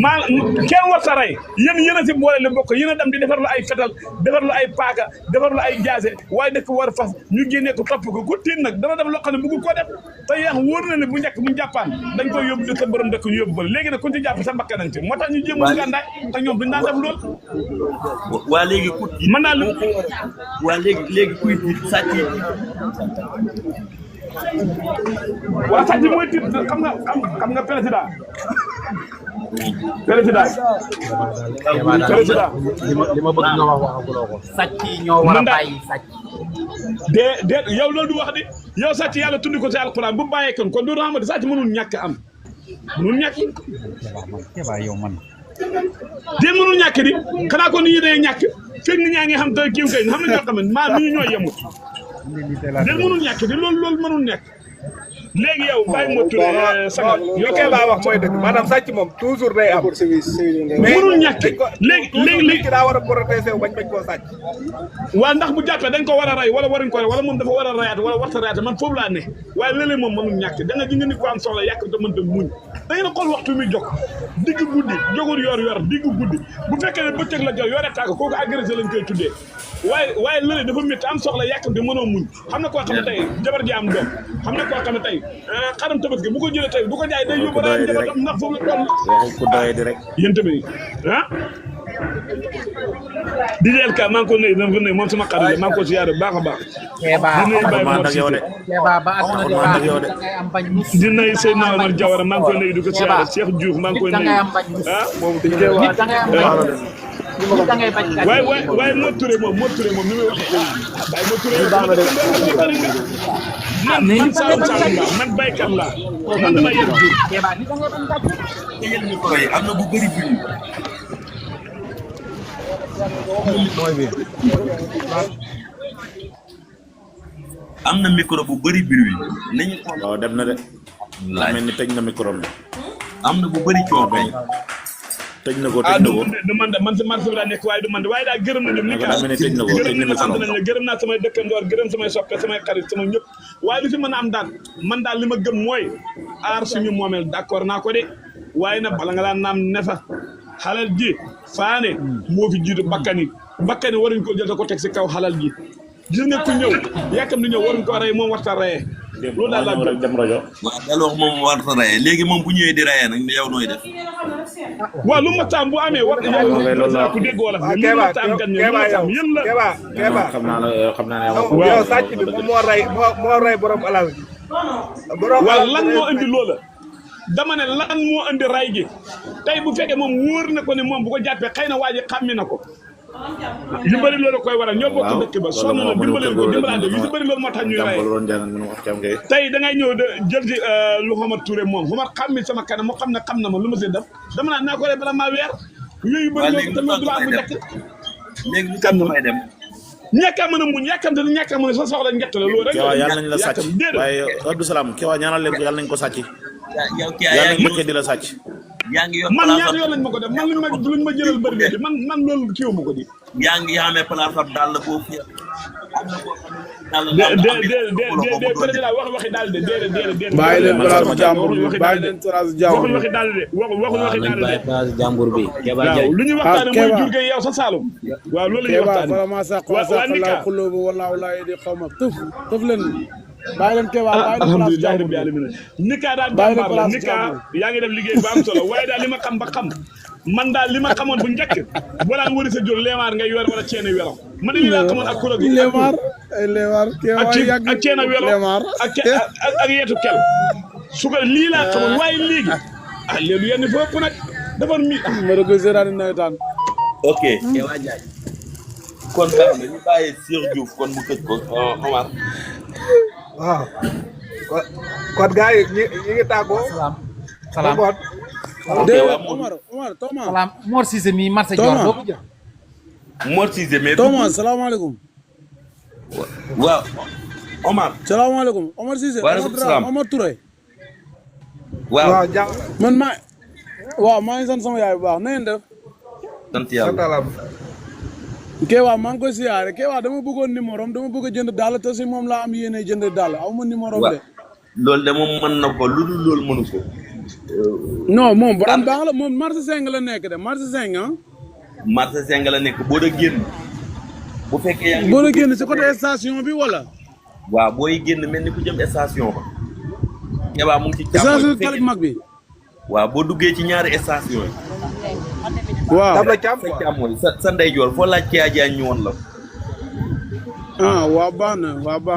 maa kenn war sa rey yéen a si boole li bokk yéen a dem di defar lu ay fetal defar lu ay paaka defar lu ay jaase waaye dëkk war fas ñu génnee ko topp ko ku tiin nag dana def loo xam ne bëgg ko def te yéex wóor na ne bu njëkk bu ñu jàppaan dañ koy yóbbu dëkk borom dëkk ñu yóbbu ba léegi nag ku ci jàpp sa mbakka nañ ci moo tax ñu jéem a gàndaay te ñoom duñ daan def loolu waa léegi ku mën naa lu waa léegi kuy sàcc waa sàcc mooy tiit xam nga président li ma bëgg nga wax waxaguloo ko sàcc yi ñoo war a bàyyi sàcc de yow loolu du wax di yow sàcc yàlla tudd ko ci alxuraan bu bàyyee kon du xamante sàcc mënul ñàkk am mënul ñàkk yow man déet mënul ñàkk di xanaa ko nit ñi day ñàkk fekk nit ñaa ngi xam te kiiw kay xam na ñoo xam ne maa nit ñi ñooy yemut léegi mënul ñàkk di loolu mënul nekk léegi yow bàyyi ma turee sagal yoo koy baa wax mooy dëgg maanaam sàcc moom toujours day am mënul ñàkk léegi ki daa war a protéger wu bañ koo sàcc waaw ndax bu jàppee dañ ko war a rey wala waruñ ko rey wala moom dafa war a reyaat wala warta reyaat man foofu laa ne waaye léeg-léeg moom mënul ñàkk da nga ji nga nit ko am soxla yàq te mënta muñ da ngeen a xool waxtu muy jog digg guddi jogul yor digg guddi bu fekkee ne bëccëg la jog yore tàgg kooku agressé lañ koy tuddee waaye léeg dafa métti am soxla yàkkamte mënoo muñ xam na koo xam ne tey jabar ji am doom xam na koo xam ne tey xaram tabaski bu ko jëlee tey bu ko jaay day yóbbu raam jabatam ndax foofu la toll ku doye di rek yéen tamit di jël ka maa ngi ko nuyu dama ko nuyu moom sama xarit la maa ngi ko siyaare baax a baax di nuyu Baye Mor Cissé di nuyu Seydina Omar Diawara maa ngi koy nuyu di ko siyaare Cheikh Diouf maa ngi koy nuyu waaye Mor Touré moom ni muy wax Baye Mor Touré man Saalum Saalum laa man baykat laa man dama yar jur am na bu bëri bi am na micro bu bëri bruit nañu waaw dem na de mel ni tëj na micro bi am na bu bëri coow kay tëj na ko du man si marché bi daa nekk waaye du man waaye daal gërëm nañu ni ka gërëm nañu sant nañ la gërëm naa samay dëkkandoor gërëm samay soppe samay xarit sama ñëpp waaye li fi mën a am daal man daal li ma gëm mooy aar suñu moomeel d'accord naa ko de waaye nag bala nga daan naam ne fa xalal ji faane moo fi jiitu bakkani waruñ ko jël da ko teg si kaw xalal ji gis nga ku ñëw yàkkam di ñëw waruñ ko rey moom warta reyee loolu daal laa dem rajo waaw dal wax moom warta reyee léegi moom bu ñëwee di reyee nag yow nooy def waaw lu ma taam bu amee war na ku dégg wala lu ma taam gan ñëw lu ma taam yéen la xam naa ne yow sàcc bi moom moo rey borom alal gi waaw lan moo indi loola dama ne lan moo indi ray gi tey bu fekkee moom wóor na ko ne moom bu ko jàppee xëy na waa ji xàmmi na ko yu bëri loolu koy waral ñoo bokk dëkk ba sonn na dimbaleen ko dimbalante yu bëri loolu moo tax ñuy rey tey da ngay ñëw de jël ci lu Omar Touré moom Omar xàmmi sama kanam moo xam ne xam na ma lu ma see def dama naa ko rey bala maa weer yooyu bëri loolu te loolu du am bu njëkk léegi lu kan may dem ñàkk a mën a muñ yàkkamte ne ñàkk a mën a sa soxla njëkk la loolu rek yàlla nañ la sàcc waaye Abdou Salam Kewa ñaanal leen ko yàlla nañ ko sàcc yàlla nañ mëkkee di la sàcc yaa ngi yor man ñaata yoon lañ ma ko def man luñ ma jëlal bëri bi man loolu kiiwu ma ko di yaa ngi xamee place ab daal la foofu président wax waxi daal de déedéet bàyyi leen place jàmbur bi bàyyi leen place jàmbur waxuñ waxi daal de waxuñ waxi daal de place jàmbur bi waaw lu ñuy waxtaane mooy jur gi yow sa Saalum waaw loolu la ñuy waxtaane vraiment sax la xuloo bu wallaahu laa di xaw ma tëf leen bàyyi leen Kewa bàyyi leen place jàmbur bi Nika daal jàmbaar la Nika yaa ngi def liggéey bu am solo waaye daal li ma xam ba xam man daal li ma xamoon bu njëkk boo daan wëri sa jur leemaar ngay yor wala ceene welo man li laa xamoon ak kuro gi leemaar ak ceene welo ak yeetu kel su ko lii laa xamoon waaye léegi léegi yenn foofu nag dafa mi ma da koy seetaan nawetaan ok Kewa Diagne kon baax na ñu bàyyi Cheikh Diouf kon mu tëj ko Omar waaw kon gars yi ñi ngi tàggoo salaam Omar Thomas salaam Mor Cissé mi marché Dior doo ko jël Mor Cissé mais Thomas salaamaaleykum waaw Omar salaamaaleykum Omar Cissé waaleykum salaam Omar Touré waaw man maa ngi sant sama yaay bu baax na ngeen def sant yàlla Kewa maa ngi koy siyaare Kewa dama bëggoon numéro am dama bëgg a jënd daal te si moom laa am yéene jënd daal aw ma numéro am de loolu de moom mën na ko lu dul loolu mënu ko non moom borom baax la moom marché 5 la nekk de marché 5 ah marché 5 la nekk boo da génn bu fekkee yaa ngi boo da génn si côté station bi wala waaw booy génn mel ni ku jëm station ba Kewa mu ngi ci station tali mag bi waaw boo duggee ci ñaari station yi waaw tabla càmm mooy sa ndeyjoor foo laaj Kewa Diagne ñu woon la waa baax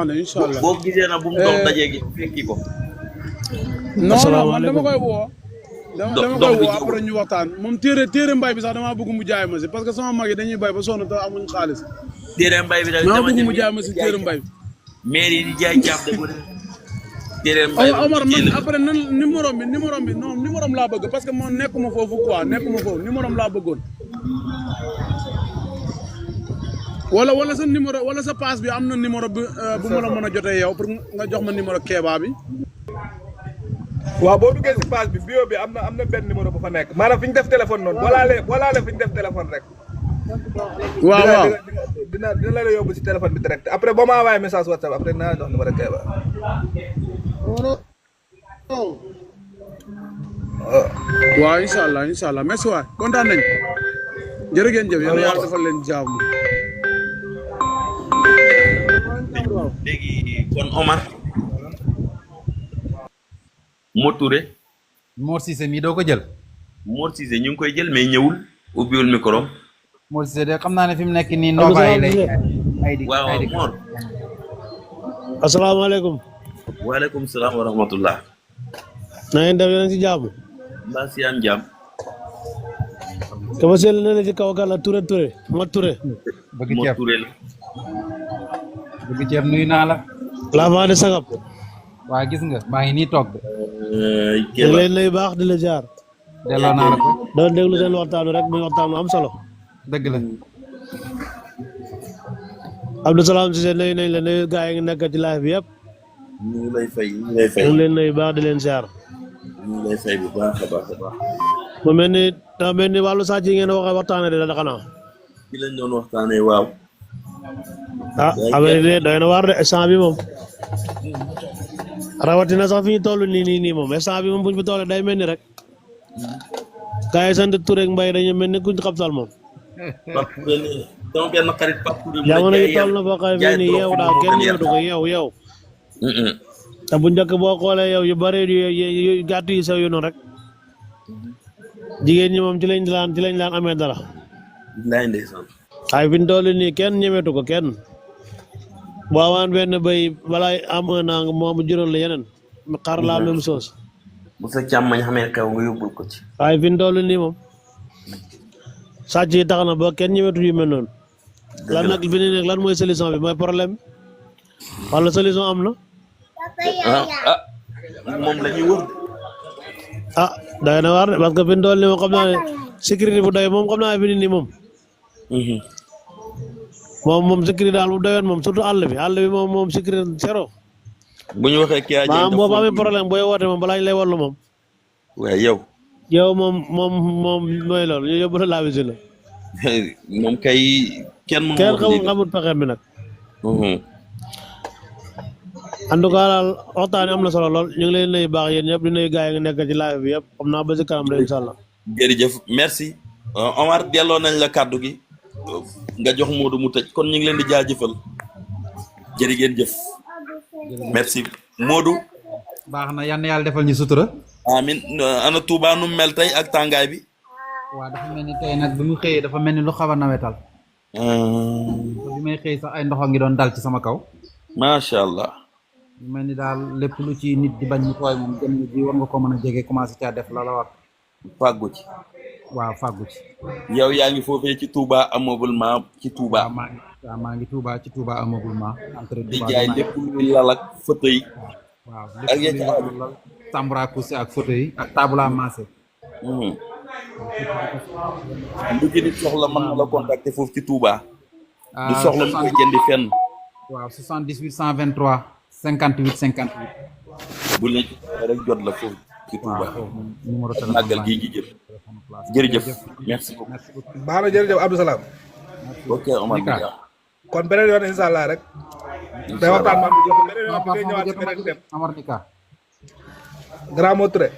na incha allah boo gisee na bu mu dox dajee gi fekki ko non man dama koy woo après ñu waxtaan moom téere mbay bi sax damaa bëgg mu jaay ma si parce que sama mag yi dañuy bay ba sonn te amuñ xaalis téere mbay bi dama bëgg mu jaay ma si téere mbay bi maire yi di jaay caaf de ko téere mbay Omar man après nan numéro bi non numéro laa bëgg parce que moom nekkuma foofu quoi numéro laa bëggoon wala sa numéro wala sa passe bi am na numéro bu ma la mën a jotee yow pour nga jox ma numéro Kéba bi. waaw boo duggee si page bi bio bi am na benn numéro bu fa nekk maanaam fi ñu def téléphone noonu boo laalee fi ñu def téléphone rek. waaw dina la yóbbu si téléphone bi direct après boo ma envoyé message WhatsApp après dinaa la jox numéro Kéba. waaw incha allah merci waay kontaan nañ jërë ngeen jëf yéen yàlla defal leen jàmm. léegi kon Omar. Mor Touré. Mor Cissé mii doo ko jël. Mor Cissé ñu ngi koy jël mais ñëwul ubbiwul micro. Mor Cissé de xam naa ne fi mu nekk nii Nova yi lay. waaw Mor. asalaamaaleykum. waaleykum salaam wa rahmatullah. na ngeen def yéen ci jàmm. mbaa si am jàmm. dama seetlu ne la ci kaw gàlla Touré Mor Touré. bëgg ceeb Mor Touré la. bëgg ceeb nuyu naa la. la maa de sagab. waa gis nga maa ngi nii toog de. ñu leen lay baax di la jaar. delloo naa la ko. doon déglu seen waxtaan rek muy waxtaan am solo. dëgg la. Abdou Salam Cissé nuyu nañ la nuyu gaa yi ngi nekk ci live bi yëpp. ñu ngi lay fay ñu ngi lay fay. ñu ngi leen nuyu baax di leen jaar. ñu ngi lay fay bu baax a baax a baax. mu mel ni daa mel ni wàllu sàcc yi ngeen waxtaanee de la xanaa. ci lañ doon waxtaanee waaw. ah affaire yi de doy na waar de instant bi moom. rawatina sax fi ñu toll nii moom instant bi moom bu ñu fi toll day mel ni rek. gars yi sant Touré ak Mbaye dañu mel ni kuñ xabsal moom. sama benn xarit Pape Touré. jamono ji toll na foo xam ne nii yow daal kenn ñëwatu ko yow. te bu njëkk boo xoolee yow yu bëri yu gàtt yi sew yu noonu rek. jigéen ñi moom ci lañ daan amee dara. bilaay ndeysaan. waaye fi ñu toll nii kenn ñemetu ko kenn. boo amaan benn béy balaa am un an moom juróom la yeneen. xar la même chose. bu sa càmmañ xamee xew nga yóbbul ko ci. waaye fi ñu toll nii moom. sàcc yi tax na ba kenn ñemetu yu mel noonu. lan nag bi ne nag lan mooy solution bi mooy problème wala solution am na. moom la ñuy wër. doy na waar de parce que fi mu toll nii moom xam naa ne sécurité bu doy moom xam naa fi nii moom. moom sécurité daal bu doyoon moom surtout àll bi moom sécurité zéro. bu ñu waxee kii maanaam boo amee problème booy woote moom balaa ñu lay wallu moom. waaw yow. yow moom mooy loolu ñu yóbbu la la visite la. moom kay kenn xamul pexe bi nag. en tout cas daal waxtaan am na solo lool ñu ngi leen nuyu baax yéen ñëpp di nuyu gars yi nga nekk ci live bi yëpp xam naa ba si kanam la incha allah. jërëjëf merci Omar delloo nañ la kàddu gi nga jox Modou mu tëj kon ñu ngi leen di jaajëfal jërë ngeen jëf. merci Modou. baax na yan yàlla defal ñu sutura. amin ana Touba nu mel tey ak tàngaay bi. waaw dafa mel ni tey nag bi mu xëyee dafa mel ni lu xaw a nawetal. bi may xëy sax ay ndox a ngi doon dal ci sama kaw. macha allah. mu mel ni daal lépp lu ci nit di bañ mu tooy moom jëm ji war nga ko mën a jege commencé caa def la war. fàggu ci. waaw fàggu ci. yow yaa ngi foofee ci Touba ameublement ci Touba. maa ngi Touba ci Touba ameublement. di jaay lépp luy lal ak fauteuil. waaw lépp luy lal chambre à coucher ak fauteuil ak table à manger. lu ci nit soxla mën na la contacter foofu ci Touba. du soxla mu koy jëndi fenn. waaw 78 123 58 58. bu leen rek jot la foofu ci Touba. numéro téléphone màggal gii gi jëf. jërëjëf merci beaucoup. baax na jërëjëf Abdou Salam. ok Omar Mika. kon beneen yoon incha allah rek. day waxtaan man bi beneen yoon bi ngay ñëwaat ci beneen dem. Omar Mika. Grand Mor Touré.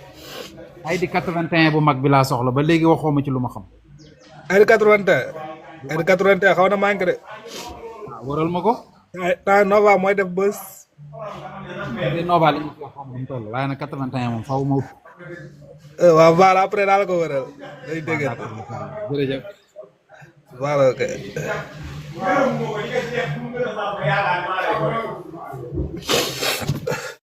ay di 81 bu mag bi laa soxla ba léegi waxoo ma ci lu ma xam. ay di 81. ay di 81 xaw na manqué de. waral ma ko. temps Nova mooy def bës. Nova li ñu ko xam mu toll waaye nag 81 moom faaw ma wut. waaw voilà après daal ko wëral day dégg. jërëjëf. voilà ok.